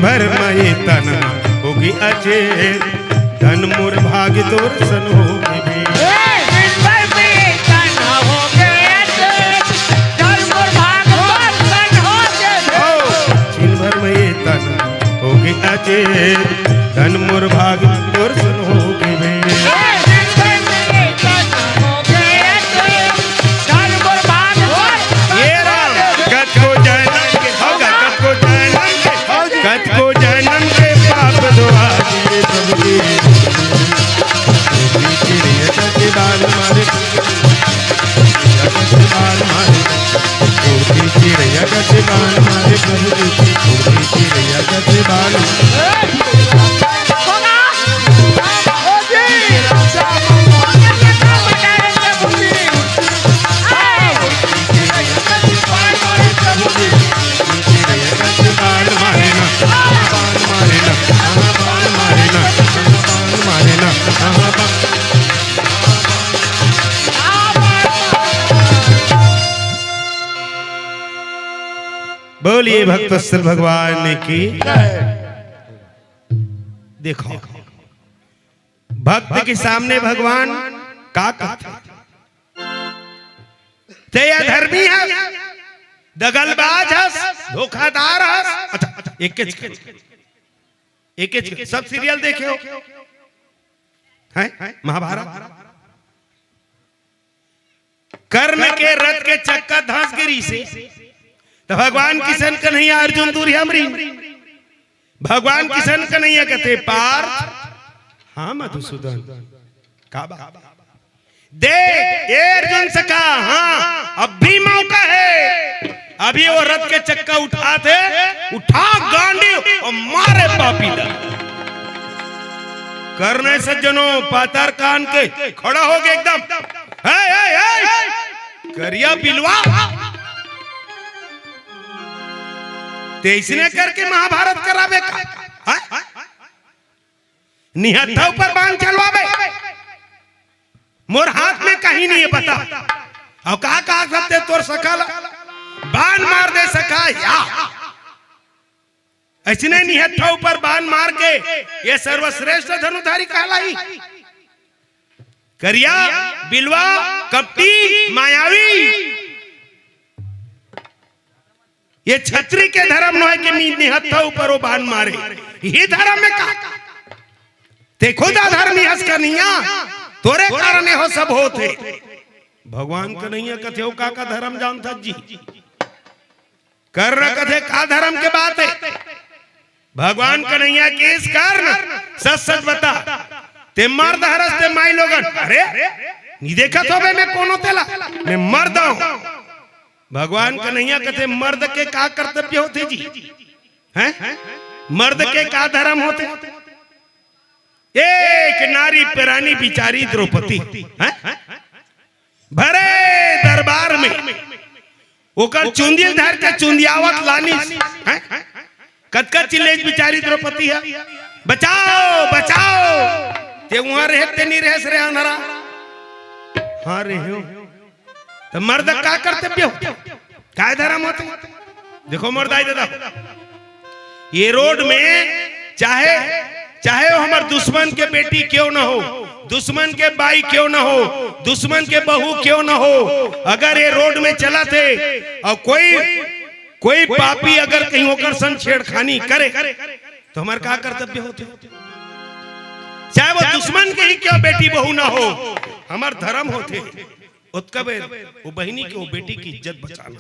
भर म ये तन होगे अचेत, धन मोर भाग तोर सन होगे भेंट। ओ, छिन भर म ये तन होगे अचेत, धन मोर भाग तोर सन होगे भेंट। ये राम, कतको जनम के, हो गा, कतको जनम के, कतको जनम के पाप धोआ दिए प्रभु जी। चिड़िया कति बान मारे, कति बान मारे, उड़ती चिड़िया कति बान मारे प्रभु जी, उड़ती चिड़िया कति बान मारे। बोलिए भक्तवत्सल भगवान की। देखो, भक्त के सामने भगवान का कहते? ते अधर्मी हस, दगलबाज हस, धोखादार हस। अच्छा, अच्छा, एक के एक के सब सीरियल देखे हो, हैं? महाभारत। कर्ण के रथ के चक्का धंस गे रिहिसे, त भगवान किसन कन्हैया अर्जुन दूरिहा म रिहिन। भगवान किसन कन्हैया कथे, पार्थ, हाँ मधुसूदन, का बात? देख, ए अर्जुन सखा, हाँ, अब भी मौका हे। अभी वो रथ के चक्का उठाथे, उठा गांडी अउ मारे पापी ला। कर्ण सज्जनों, पातर कान के खड़ा होगे एकदम। हे, हे, हे, करिया बिलवा, ते अइसने करके महाभारत कराबे का? हैं? निहत्था ऊपर बाण चलवाबे। मोर हाथ में कहीं नहीं है, बता। अउ का, का सकथे तोर सखा ला? बाण मार दे सखा या। अइसने निहत्था ऊपर बाण मार के ये सर्वश्रेष्ठ धनुधारी कहलाही। करिया, बिलवा, कपटी, मायावी। ये छत्री के धरम नोहे कि मी निहत्था ऊपर वो बाण मारे। ये धरम में का? ते खुद अधर्मी हस कन्हैया, तोरे कारण ये हो सब होत हे। भगवान कन्हैया कथे, ओ का का धरम जानथस जी? कर्ण कथे, का धरम के बात हे? भगवान कन्हैया कहिस, कर्ण, सच सच बता, ते मर्द हरस ते माईलोगन? अरे, नी देखत होबे मैं कोनो तेला, मैं मर्द हूँ। भगवान कन्हैया कथे, मर्द के का कर्तव्य होथे जी? हैं? मर्द के का धरम होथे? एक नारी परानी बिचारी द्रौपदी, हैं? भरे दरबार में ओकर चुंदी धर के चुंदियावत लानिस, हैं? कतका चिल्लेस बिचारी द्रौपदी ह, बचाओ, बचाओ। ते उहाँ रहे ते नी रहेस रे अंधरा? हाँ रहे हो। त मर्द का कर्तव्य होथे? काय धरम होथे? देखो मोर दाई ददा, ये रोड में चाहे, चाहे वो हमर दुश्मन के बेटी क्यों न हो, दुश्मन के बाई क्यों न हो, दुश्मन के बहू क्यों न हो, अगर ये रोड में चलत हे अउ कोई, कोई पापी अगर कहीं ओकर संग छेड़खानी करे, त हमर का कर्तव्य होथे? चाहे वो दुश्मन के ही क्यों बेटी बहू ना हो, हमर धरम होथे, ओतका बेर वो बहिनी के, वो बेटी के इज्जत बचाना।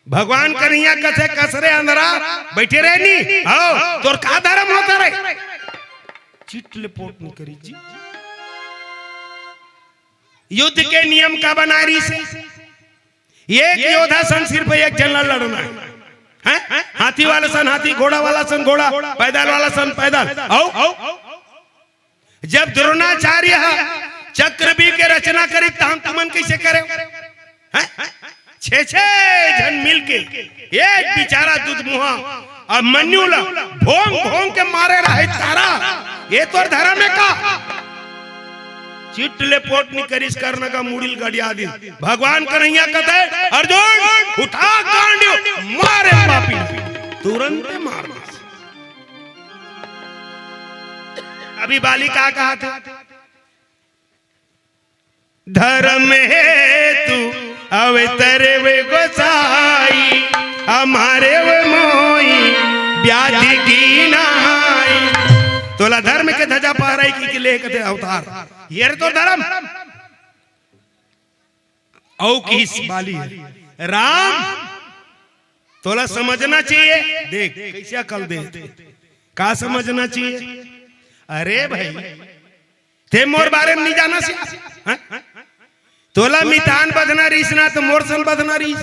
भगवान कन्हैया कथे, कस रे अंधरा, बइठे रहे नी, हव, तोर का धरम होथे रे? चिट ले पोट नी करी जी। युद्ध के नियम का बनाय रिहिसे? एक योद्धा संग सिर्फ एक झन ला लड़ना हे। हैं? हाथी वाला संग हाथी, घोड़ा वाला संग घोड़ा, पैदल वाला संग पैदल। अउ जब द्रोणाचार्य ह चक्रव्यूह के रचना करिस, तहन तुमन कइसे करेव? हैं? छे छे झन मिलके एक बिचारा दुधमुहा अभिमन्यु ला भोंग भोंग के मारे रहे तारा, ये तोर धरम हे का? चिट ले पोट नी करिस, कर्ण का मुड़ी ल गड़िया दिस। भगवान कन्हैया कथे, अर्जुन, उठा गांडी, मारे पापी। तुरंत मार दिस। अभी बाली का कहा थे? धर्म हेतु अवतरे वे गोसाई, हमारे वे मोई व्याधि की नहाई। तोला धर्म के ध्वजा फहराई की, की ले कथे अवतार। ये रे तो धर्म। अउ किस बाली हे, राम, तोला समझना चाहिए। देख, कैसे अकल दे, का समझना चाहिए? अरे भाई, ते मोर बारे में नहीं जाना सिया, हैं? तोला मितान बधना रहीस ना, तो मोर सन बधना रहीस।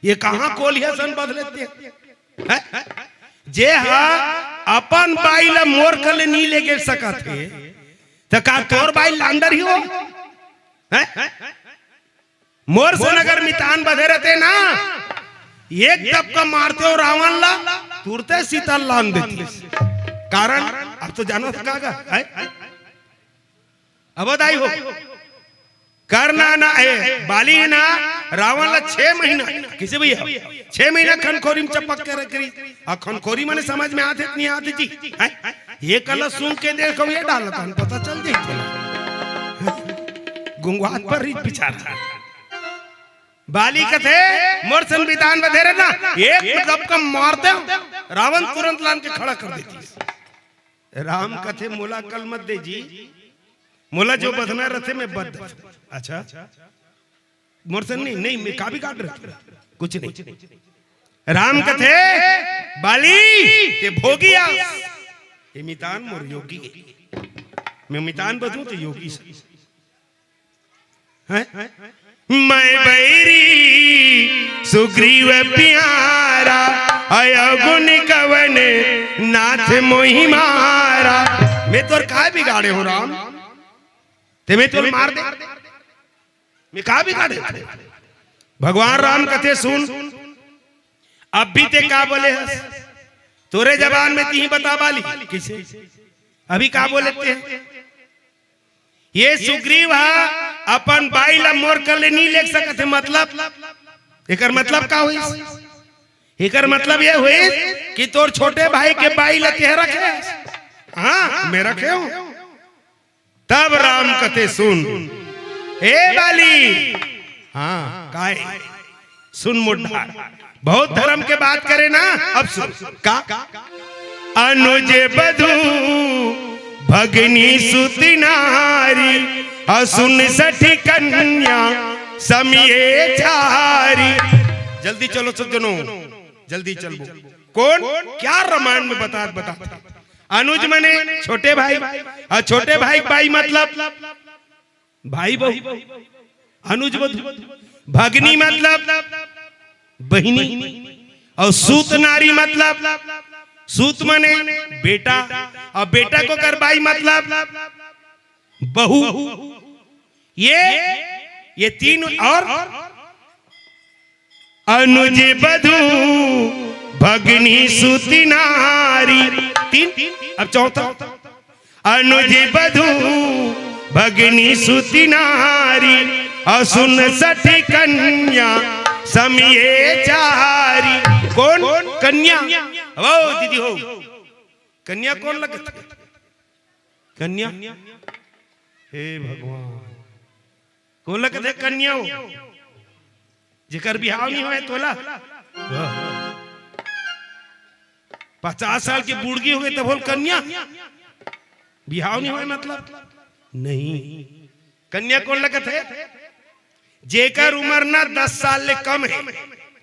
ये कहाँ कोलिया सन बध लेते हैं? जे हा अपन बाई ला मोर कले नहीं लेगे सकत हे, त का तोर बाई लांडर ही हो? हैं? मोर सन अगर मितान बधे रहते ना, एक दबका मारते हो रावण ला, तुरते सीता लान देती। कारण अब तो जानो था का, का, हैं? अब दाई हो, करना ना, ए, बाली ना, रावण ला छह महीना, किसे भैया, छह महीना खनखोरी में चपक के रख रही। आ खनखोरी मने समझ में आथे कि नहीं आथे जी? हैं? ये कला सुन के देखो, ये डालत हन, पता चल जाई तोला। गुंगवात पर रही बेचारा। बाली कथे, मोर सन मितान बधे रहे ना, एक दबका मारते हो, रावण तुरंत लान के खड़ा कर देती। राम कथे, मोला अकल मत दे जी, मोला जो बधना रथे मैं बध देथों। अच्छा, मोर सन नहीं, नहीं, मैं का बिगाड़ रहे? कुछ नहीं। राम कथे, बाली, ते भोगी आ। ये मितान मोर योगी हे। मैं मितान बधूं तो योगी से। हैं? मैं बैरी सुग्रीव प्यारा, अवगुण कवन नाथ मोहि मारा। मैं तोर का बिगाड़े हो राम? ते मैं तोर मार दे, मैं का बिगाड़े? भगवान राम कथे सुन, अब भी ते का बोले हस? तोरे जबान में तिही बता बाली, किसे? अभी का बोले ते? ये सुग्रीव हा अपन बाई ला मोर कले नहीं ले सकत हे, मतलब एकर मतलब का होइस? एकर मतलब ये होइस कि तोर छोटे भाई के बाई ला तेह रखे। हाँ, मैं रखे हूँ। तब राम कथे सुन, ए बाली, हाँ, काय? सुन मोर डार, बहुत धर्म के बात करे ना। अब सुन का, अनुज बधू भगनी सुत नारी, असुन सठ कन्या समिये चारी। जल्दी चलो सज्जनों, जल्दी चलबो। कौन क्या रामायण में बता, बता। अनुज मने छोटे भाई, और छोटे भाई के बाई मतलब भाई बहू, अनुज बधू। भगनी मतलब बहिनी, और सूत नारी मतलब सूत मने बेटा, और बेटा को कर बाई मतलब बहू। ये, ये तीन और अनुज बधू भगनी सुत नारी। तीन। अब चौथा, अनुज बधू भगनी सुत नारी, असुन सठ कन्या समिये चारी। कौन? कन्या। हो दीदी हो, कन्या कौन लगत? कन्या। हे भगवान, कोन ल कथे कन्या हो? जेकर बिहाव नहीं होय तोला? वाह। पचास साल के बुड़गी हो गई तब बोल कन्या? बिहाव नहीं होय मतलब? नहीं। कन्या कोन ल कथे? जेकर उम्र ना दस साल ले कम है,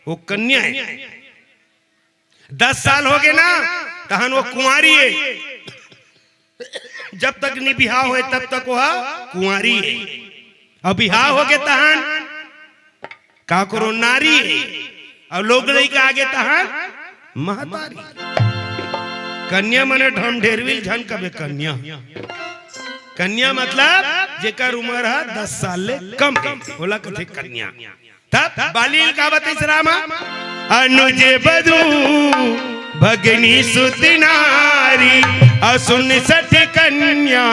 वो कन्या है। दस साल हो गए ना, तहन वो कुंवारी है। जब तक नहीं बिहाव होय तब तक वो कुंवारी है। अब बिहाव हो गए तहन का करो, नारी है। अब लोग लइका आगे तहन महतारी। कन्या मने ढमढेरविल झन कबे कन्या। कन्या मतलब जेकर उम्र है दस साल ले कम है, ओला कथे कन्या। तब बाली ल का बतइस रामा? अनुज बधू भगनी सुत नारी, असुन सठ कन्या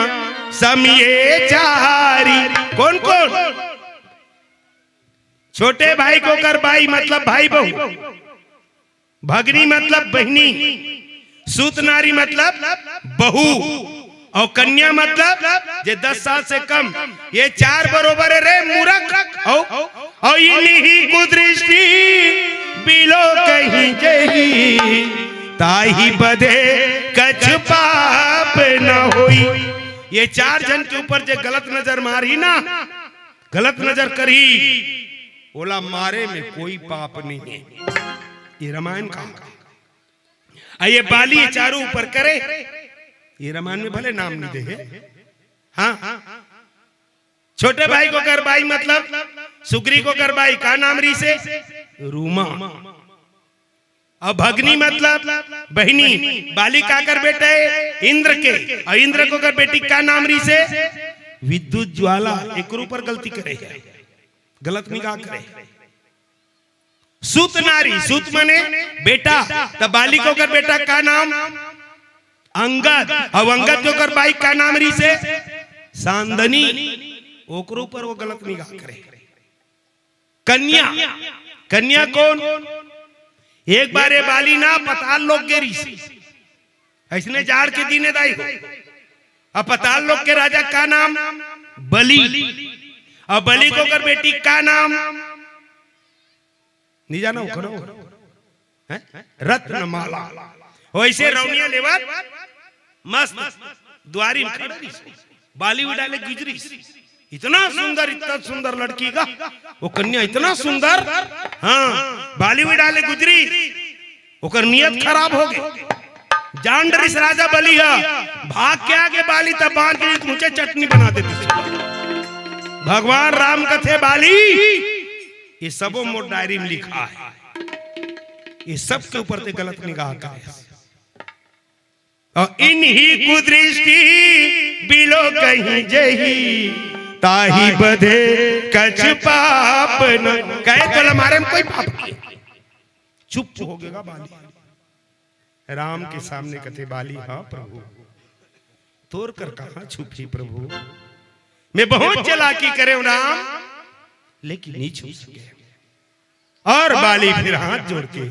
समिये चारी। कोन कोन? छोटे भाई को कर बाई मतलब भाई बहू, भगनी मतलब बहिनी, सूत नारी मतलब बहू, अउ कन्या मतलब जे दस साल से कम, ये चार बरोबर हे रे मूरख। अउ, अउ इनही कुदृष्टि बिलो कहीं जही, ताही बधे कछु पाप न होई। ये चार झन के ऊपर जे गलत नजर मारही ना, गलत नजर करही, ओला मारे में कोई पाप नहीं हे। ये रामायण कहा। अउ ये बाली ये चारों ऊपर करे, ये रामायण में भले नाम नहीं दे हे। हाँ, छोटे भाई के ओकर बाई मतलब सुग्री के ओकर बाई का नाम रहिसे? रूमा। अउ भगनी मतलब बहिनी। बाली काकर बेटा हे? इंद्र के। अउ इंद्र के ओकर बेटी का नाम रहिसे? विद्युत ज्वाला। एकर ऊपर गलती करे हे, गलत निगाह करे हे। सुत नारी, सुत माने बेटा। त बाली के ओकर बेटा का नाम? अंगद। अउ अंगद के ओकर बाई का नाम रहिसे? सांदनी। ओकर ऊपर वो गलत निगाह करे। कन्या, कन्या कोन? एक बार ये बाली ना पताल लोक गे रहिसे। अइसने जाड़ के दिन हे दाई हो। अउ पताल लोक के राजा का नाम? बलि। अउ बलि के ओकर बेटी का नाम? नहीं जाना ओकर? हैं? रत्नमाला। वइसे रौनिया लेवत मस्त दुवारी में खड़े रहिस। बाली उड़ाले गुजरिस। इतना सुंदर, इतना सुंदर लड़की का, वो कन्या इतना सुंदर। हाँ, बाली उड़ाले गुजरिस। ओकर नियत खराब हो गे। जान डरिस राजा बलि ह, भाग के आगे बाली त बांध के ऊंचे चटनी बना देतिस। भगवान राम कथे, बाली, ये सबो मोर डायरी में लिखा हे, ये सब के ऊपर ते गलत निगाह करे हस। अउ इनही कुदृष्टि बिलो कहीं जही, ताही बधे कछु पाप न। कहे तोला मारे में कोई पाप नहीं। चुप हो गेगा बाली। राम के सामने कथे बाली, हाँ प्रभु, तोर कर कहाँ छुपही प्रभु, मैं बहुत चालाकी करेंव राम, लेकिन नहीं छुप सके। अउ बाली फिर हाथ जोड़ के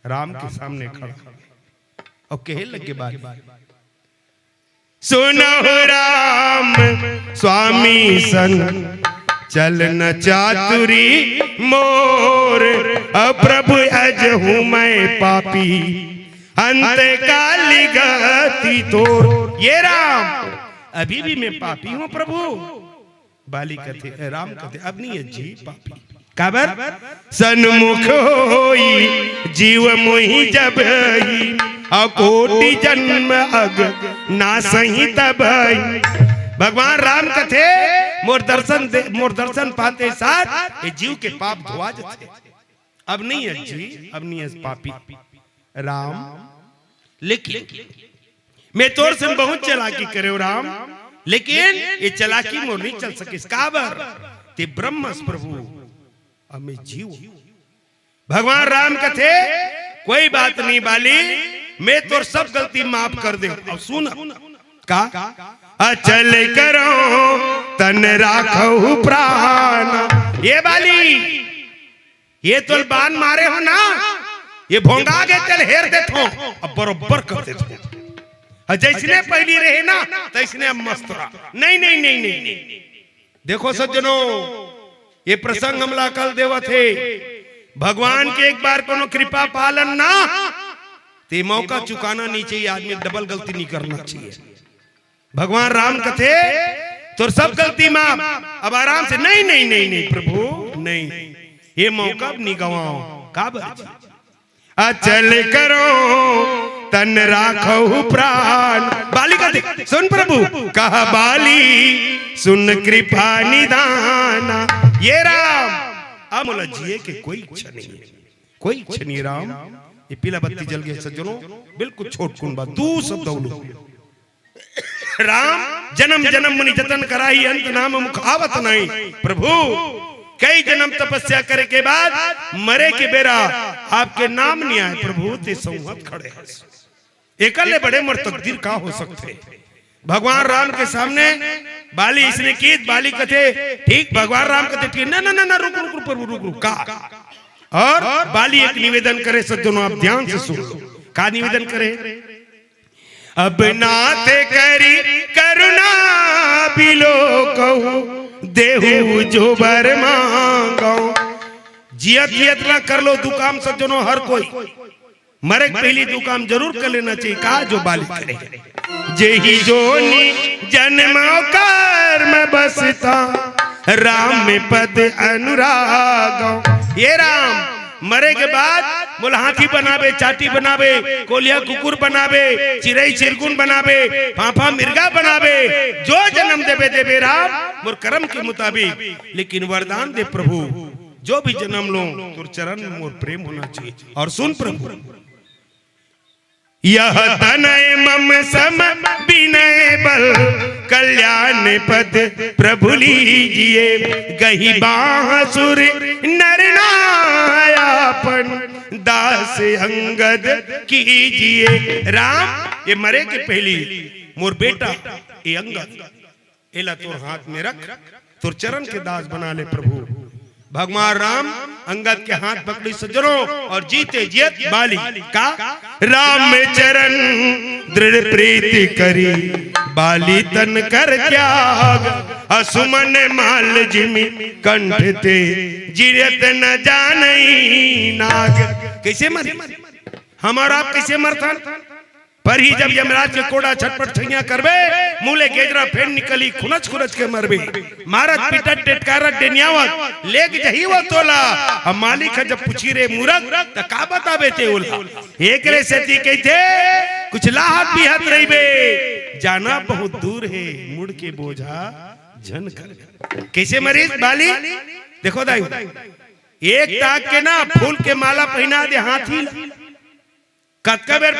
राम के सामने खड़ा हो गे अउ कहे लगे, बाली, सुनहु राम स्वामी सन, चलन चातुरी मोर, अउ प्रभु अजहूँ मैं पापी, अंत काल गति तोर। ये राम, अभी भी मैं पापी हूँ प्रभु। बाली कथे, राम कथे, अब नहीं हे जी पापी। काबर? सन्मुख होई जीव मोहि जब ही, अउ कोटि जन्म अग नासही तब ही। भगवान राम कथे, मोर दर्शन दे, मोर दर्शन पाते साथ ये जीव के पाप धोआ जथे। अब नहीं हे जी, अब नहीं हे पापी। राम, लेकिन मैं तोर संग बहुत चालाकी करेंव राम, लेकिन ये चालाकी मोर नहीं चल सकिस। काबर? ते ब्रह्म हस प्रभु, अउ मैं जीव। भगवान राम कथे, कोई बात नहीं बाली, मैं तोर सब गलती माफ कर देंव। अउ सुन का, अचल करो तन राखहु प्राण। ये बाली, ये तोला बान मारे हो ना, ये भोंगा गे तेला हेर देथों, अब बरोबर कर देथों। अउ जइसने पहिली रहे ना, तइसने अब मस्त रह। नहीं, नहीं, नहीं, नहीं, नहीं। देखो सज्जनों, ये प्रसंग हमला अकल देवत हे। भगवान के एक बार कोनो कृपा पालन ना, ते मौका चुकाना नहीं चाहिए, आदमी डबल गलती नहीं करना चाहिए। भगवान राम कथे, तोर सब गलती माफ, अब आराम से। नहीं, नहीं, नहीं, नहीं प्रभु, नहीं, ये मौका अब नहीं गंवाओ। काबर जी? अचल करो तन राखहु प्राण। बाली कथे, सुन प्रभु, कहा बाली सुन कृपा निदाना। ये राम, अब मोला जिए के कोई इच्छा नहीं हे, कोई इच्छा नहीं हे राम। ये पीला बत्ती जल गे सज्जनों, बिल्कुल छोटकुन बात, दू शब्द अउ लो। राम, जन्म जन्म मुनि जतन कराही, अंत नाम मुख आवत नहीं। प्रभु, कई जन्म तपस्या करे के बाद मरे के बेरा आपके नाम नहीं आए। प्रभु, ते संवत खड़े हस। एकर ले बड़े मोर तकदीर का हो सकथे? भगवान राम के सामने बाली अइसने कीत, बाली कथे, ठीक, भगवान राम कथे, ठीक, ना, ना, ना, ना, रुक, रुक, रुक, प्रभु, रुक, रुक, का? अउ बाली एक निवेदन करे, सज्जनों, आप ध्यान से सुन लो। का निवेदन करे? अब नाथ करी देहू जो बर मांगो। जियत जियत ना कर लो दू काम सज्जनो हर कोई। मरे के पहली दू काम जरूर कर लेना चाहिए। का जो बाली करे। जेहि जोनि जन्मो कर्म बसता राम पद अनुरागो। ये राम, मरे के बाद मोला हाथी बनाबे, चाटी बनाबे, कोलिया कुकुर बनाबे, चिरई चिरगुन बनाबे, फाफा मिर्गा बनाबे, जो जन्म देबे देबे राम, मोर करम के मुताबिक, लेकिन वरदान दे प्रभु, जो भी जन्म लो तोर चरण में मोर प्रेम होना चाहिए। और सुन प्रभु, यह तनय मम सम विनय बल, कल्याण पद प्रभु लीजिए। गहि बांसुर नर नायापन, दास अंगद कीजिए। राम, ये मरे के पहली मोर बेटा, ये अंगद, एला तोर हाथ में रख, तोर चरण के दास बना ले प्रभु। भगवान राम अंगद के हाथ पकड़ी सज्जनों, और जीते जियत बाली का, राम चरण दृढ़ प्रीति करी, बाली तन कर त्याग, असुमन माल जिमि कंठ ते, जियत न जानई नाग। कैसे मरे? हमारा आप कैसे मरथन? पर ही जब यमराज के कोड़ा छटपट छैया करबे, मुँह ले गेजरा फेन निकली, खुनच खुनच के मरबे। मारत पिटत डेटकारत डेनियावत लेग जही वो तोला। अब मालिक ह जब पूछी रे मूरख, त का बताबे ते ओला? एकरे सेती कहिथे, कुछ लाहत बिहत रहिबे, जाना बहुत दूर हे, मुड़ के बोझा झन कर। कैसे मरिस बाली? देखो दाई, एक ताक के ना फूल के माला पहिना दे हाथी ला। कतका बेर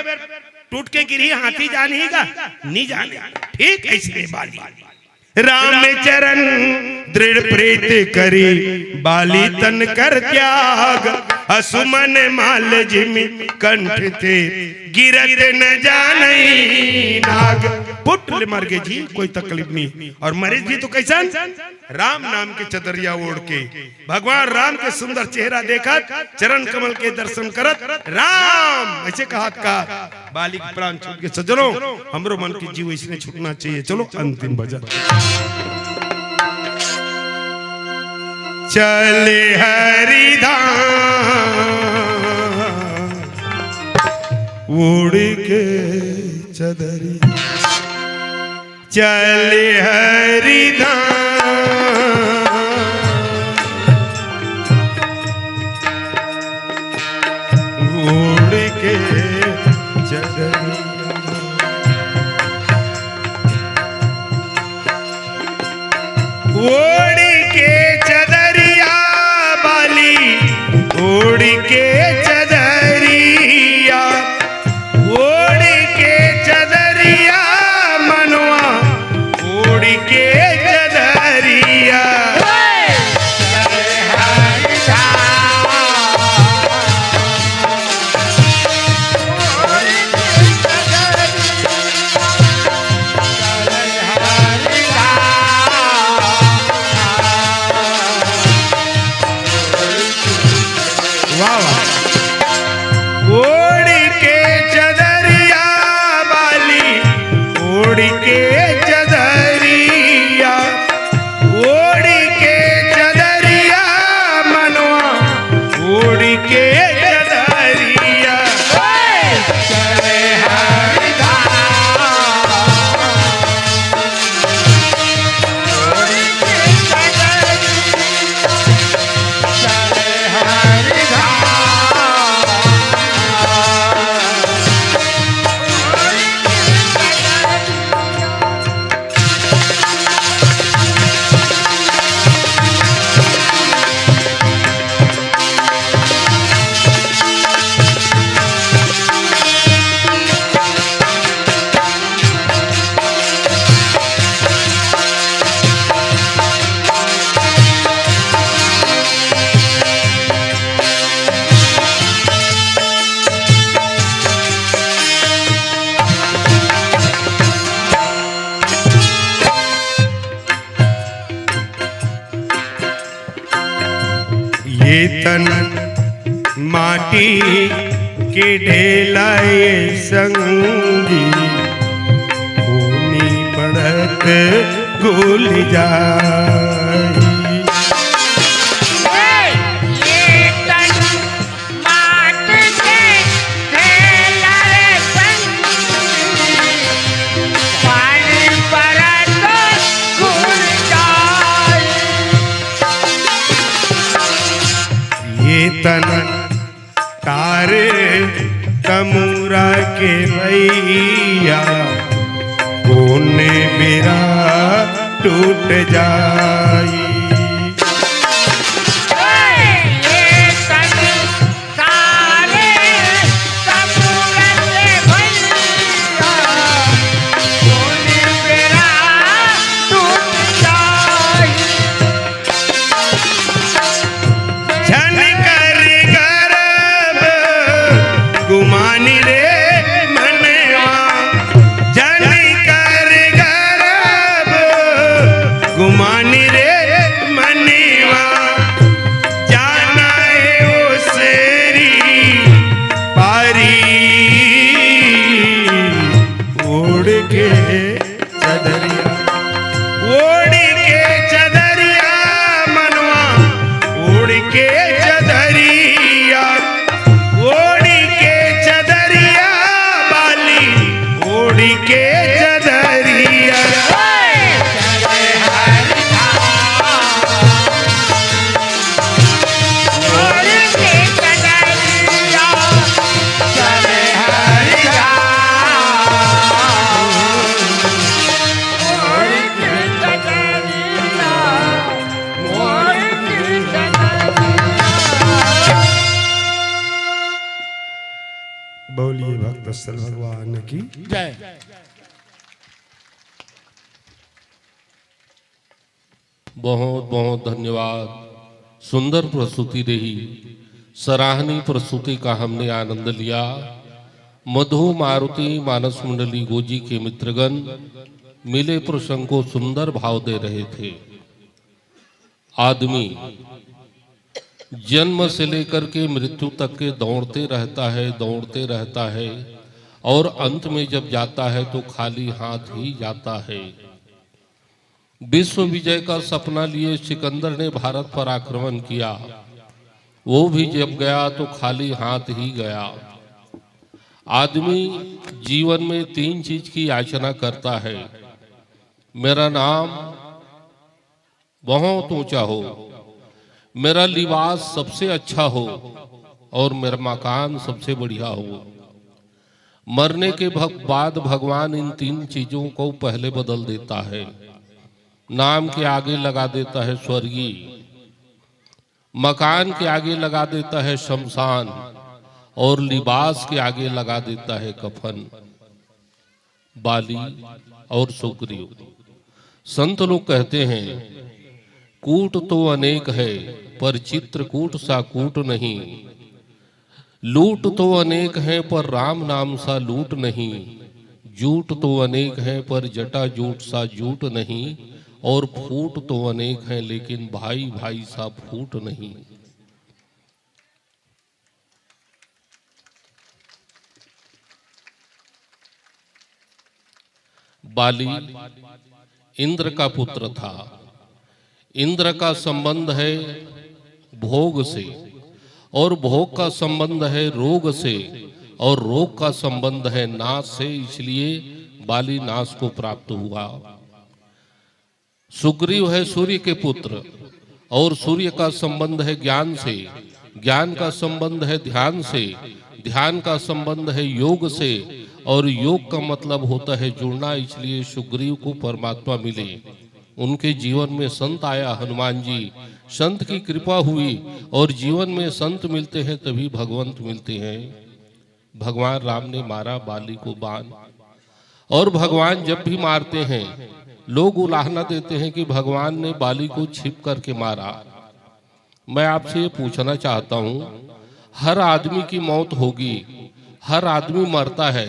टूट के गिरही हाथी जानही का? नी जाने। ठीक ऐसे बाली। राम चरण दृढ़ प्रीत करी, बाली तन कर त्याग, असुमन माल जिमि कंठ ते, गिरत न जानई नाग। पुट ले मर गे जी, कोई तकलीफ नहीं। और मरीज भी तो कैसन? राम नाम के चदरिया ओढ़ के भगवान राम के सुंदर चेहरा देखत, चरण कमल के दर्शन करत, राम ऐसे कहत का बाली के प्राण छूट के सज्जनों, हमरो मन के जीव इसने छूटना चाहिए। चलो अंतिम भजन। चले हरिधाम उड़ के चदरी, चले हरिधाम उड़ के चदरी। ओढ़ के चदरिया बाली, ओढ़ के चदरिया, ओढ़ के चदरिया मनवा, ओढ़ के चदरिया। वाह, वाह। ओढ़ के चदरिया बाली, ओढ़ के चदरिया, ओढ़ के चदरिया मनवा, ओढ़ के चदरिया। ये तन माटी के ढेला ये संगी, खूनी पड़त गुलजार। के भैया कोन बेरा टूट जाई। झन कर गरब गुमानी रे मनवा, झन कर गरब गुमानी रे मनवा, जाना है ओसरी पारी। ओढ़ के चदरिया, ओढ़ के चदरिया मनवा, ओढ़ के चदरिया, ओढ़ के चदरिया बाली, ओढ़ के चदरिया। बोलिए भक्तवत्सल भगवान की। जय। बहुत बहुत धन्यवाद। सुंदर प्रस्तुति रही, सराहनीय प्रस्तुति का हमने आनंद लिया। मधु मारुति मानस मंडली गोजी के मित्रगण मिले प्रसंग को सुंदर भाव दे रहे थे। आदमी जन्म से लेकर के मृत्यु तक के दौड़ते रहता है, दौड़ते रहता है और अंत में जब जाता है तो खाली हाथ ही जाता है। विश्व विजय का सपना लिए सिकंदर ने भारत पर आक्रमण किया, वो भी जब गया तो खाली हाथ ही गया। आदमी जीवन में तीन चीज की याचना करता है, मेरा नाम बहुत ऊंचा हो, मेरा लिबास सबसे अच्छा हो और मेरा मकान सबसे बढ़िया हो। मरने के भग-, बाद भगवान इन तीन चीजों को पहले बदल देता है। नाम के आगे लगा देता है स्वर्गीय, मकान के आगे लगा देता है शमशान और लिबास के आगे लगा देता है कफन। बाली और सुग्रीव। संत लोग कहते हैं, कूट तो अनेक है, पर चित्रकूट सा कूट नहीं। लूट तो अनेक हैं, पर राम नाम सा लूट नहीं। जूट तो अनेक हैं, पर जटा जूट सा जूट नहीं। और फूट तो अनेक हैं, लेकिन भाई भाई सा फूट नहीं। बाली इंद्र का पुत्र था। इंद्र का संबंध है भोग से, और भोग का संबंध है रोग से, और रोग का संबंध है नाश से, इसलिए बाली नाश को प्राप्त हुआ। सुग्रीव है सूर्य के पुत्र, और सूर्य का संबंध है ज्ञान से, ज्ञान का संबंध है ध्यान से, ध्यान का संबंध है योग से, और योग का मतलब होता है जुड़ना। इसलिए सुग्रीव को परमात्मा मिले, उनके जीवन में संत आया हनुमान जी, संत की कृपा हुई, और जीवन में संत मिलते हैं तभी भगवंत मिलते हैं। भगवान राम ने मारा बाली को बाण, और भगवान जब भी मारते हैं, लोग उलाहना देते हैं कि भगवान ने बाली को छिप करके मारा। मैं आपसे ये पूछना चाहता हूँ, हर आदमी की मौत होगी, हर आदमी मरता है,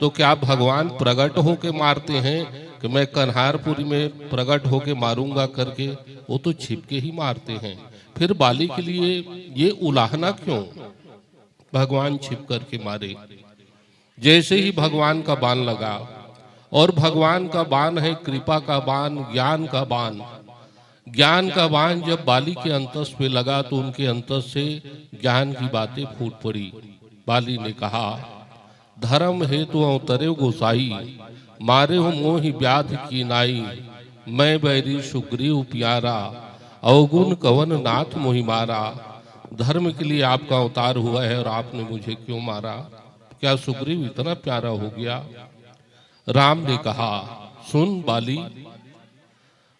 तो क्या भगवान प्रकट होके मारते हैं कि मैं कन्हारपुरी में प्रकट होके मारूंगा करके? वो तो छिप के ही मारते हैं। फिर बाली के लिए ये उलाहना क्यों? भगवान छिप करके मारे। जैसे ही भगवान का बाण लगा, और भगवान का बाण है कृपा का बाण, ज्ञान का बाण। ज्ञान का बाण जब बाली के अंतस पे लगा तो उनके अंतस से ज्ञान की बातें फूट पड़ी। बाली ने कहा, धर्म हेतु अवतरे गोसाई, मारे हो मोहि व्याध की नाई। मैं बैरी सुग्रीव प्यारा, अवगुण कवन नाथ मोहि मारा। धर्म के लिए आपका अवतार हुआ है और आपने मुझे क्यों मारा? क्या सुग्रीव इतना प्यारा हो गया? राम ने कहा, सुन बाली,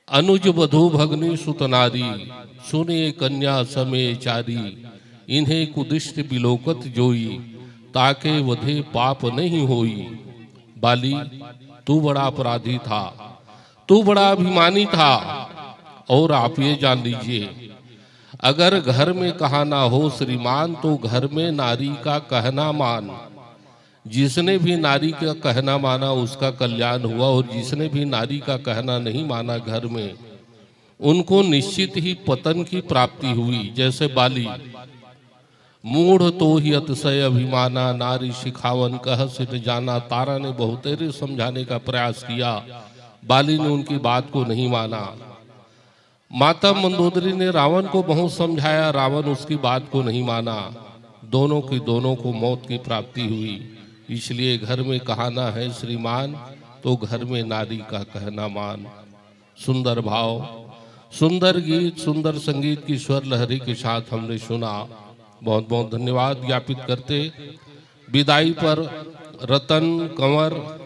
अनुज वधु भगनी सुत नारी, सुने कन्या समय चारी, इन्हें कुदिष्ट बिलोकत जोई, ताके वधे पाप नहीं होई। बाली, तू बड़ा अपराधी था, तू बड़ा अभिमानी था। और आप ये जान लीजिए, अगर घर में कहा ना हो श्रीमान, तो घर में नारी का कहना मान। जिसने भी नारी का कहना माना, उसका कल्याण हुआ, और जिसने भी नारी का कहना नहीं माना घर में, उनको निश्चित ही पतन की प्राप्ति हुई। जैसे बाली, मूढ़ तो ही अतिशय अभिमाना, नारी सिखावन कह सित जाना। तारा ने बहुतेरे समझाने का प्रयास किया, बाली ने उनकी बात को नहीं माना। माता मंदोदरी ने रावण को बहुत समझाया, रावण उसकी बात को नहीं माना। दोनों की दोनों को मौत की प्राप्ति हुई। इसलिए घर में कहाना है श्रीमान, तो घर में नारी का कहना मान। सुंदर भाव, सुंदर गीत, सुंदर संगीत की स्वर लहरी के साथ हमने सुना। बहुत बहुत धन्यवाद ज्ञापित करते विदाई पर रतन कंवर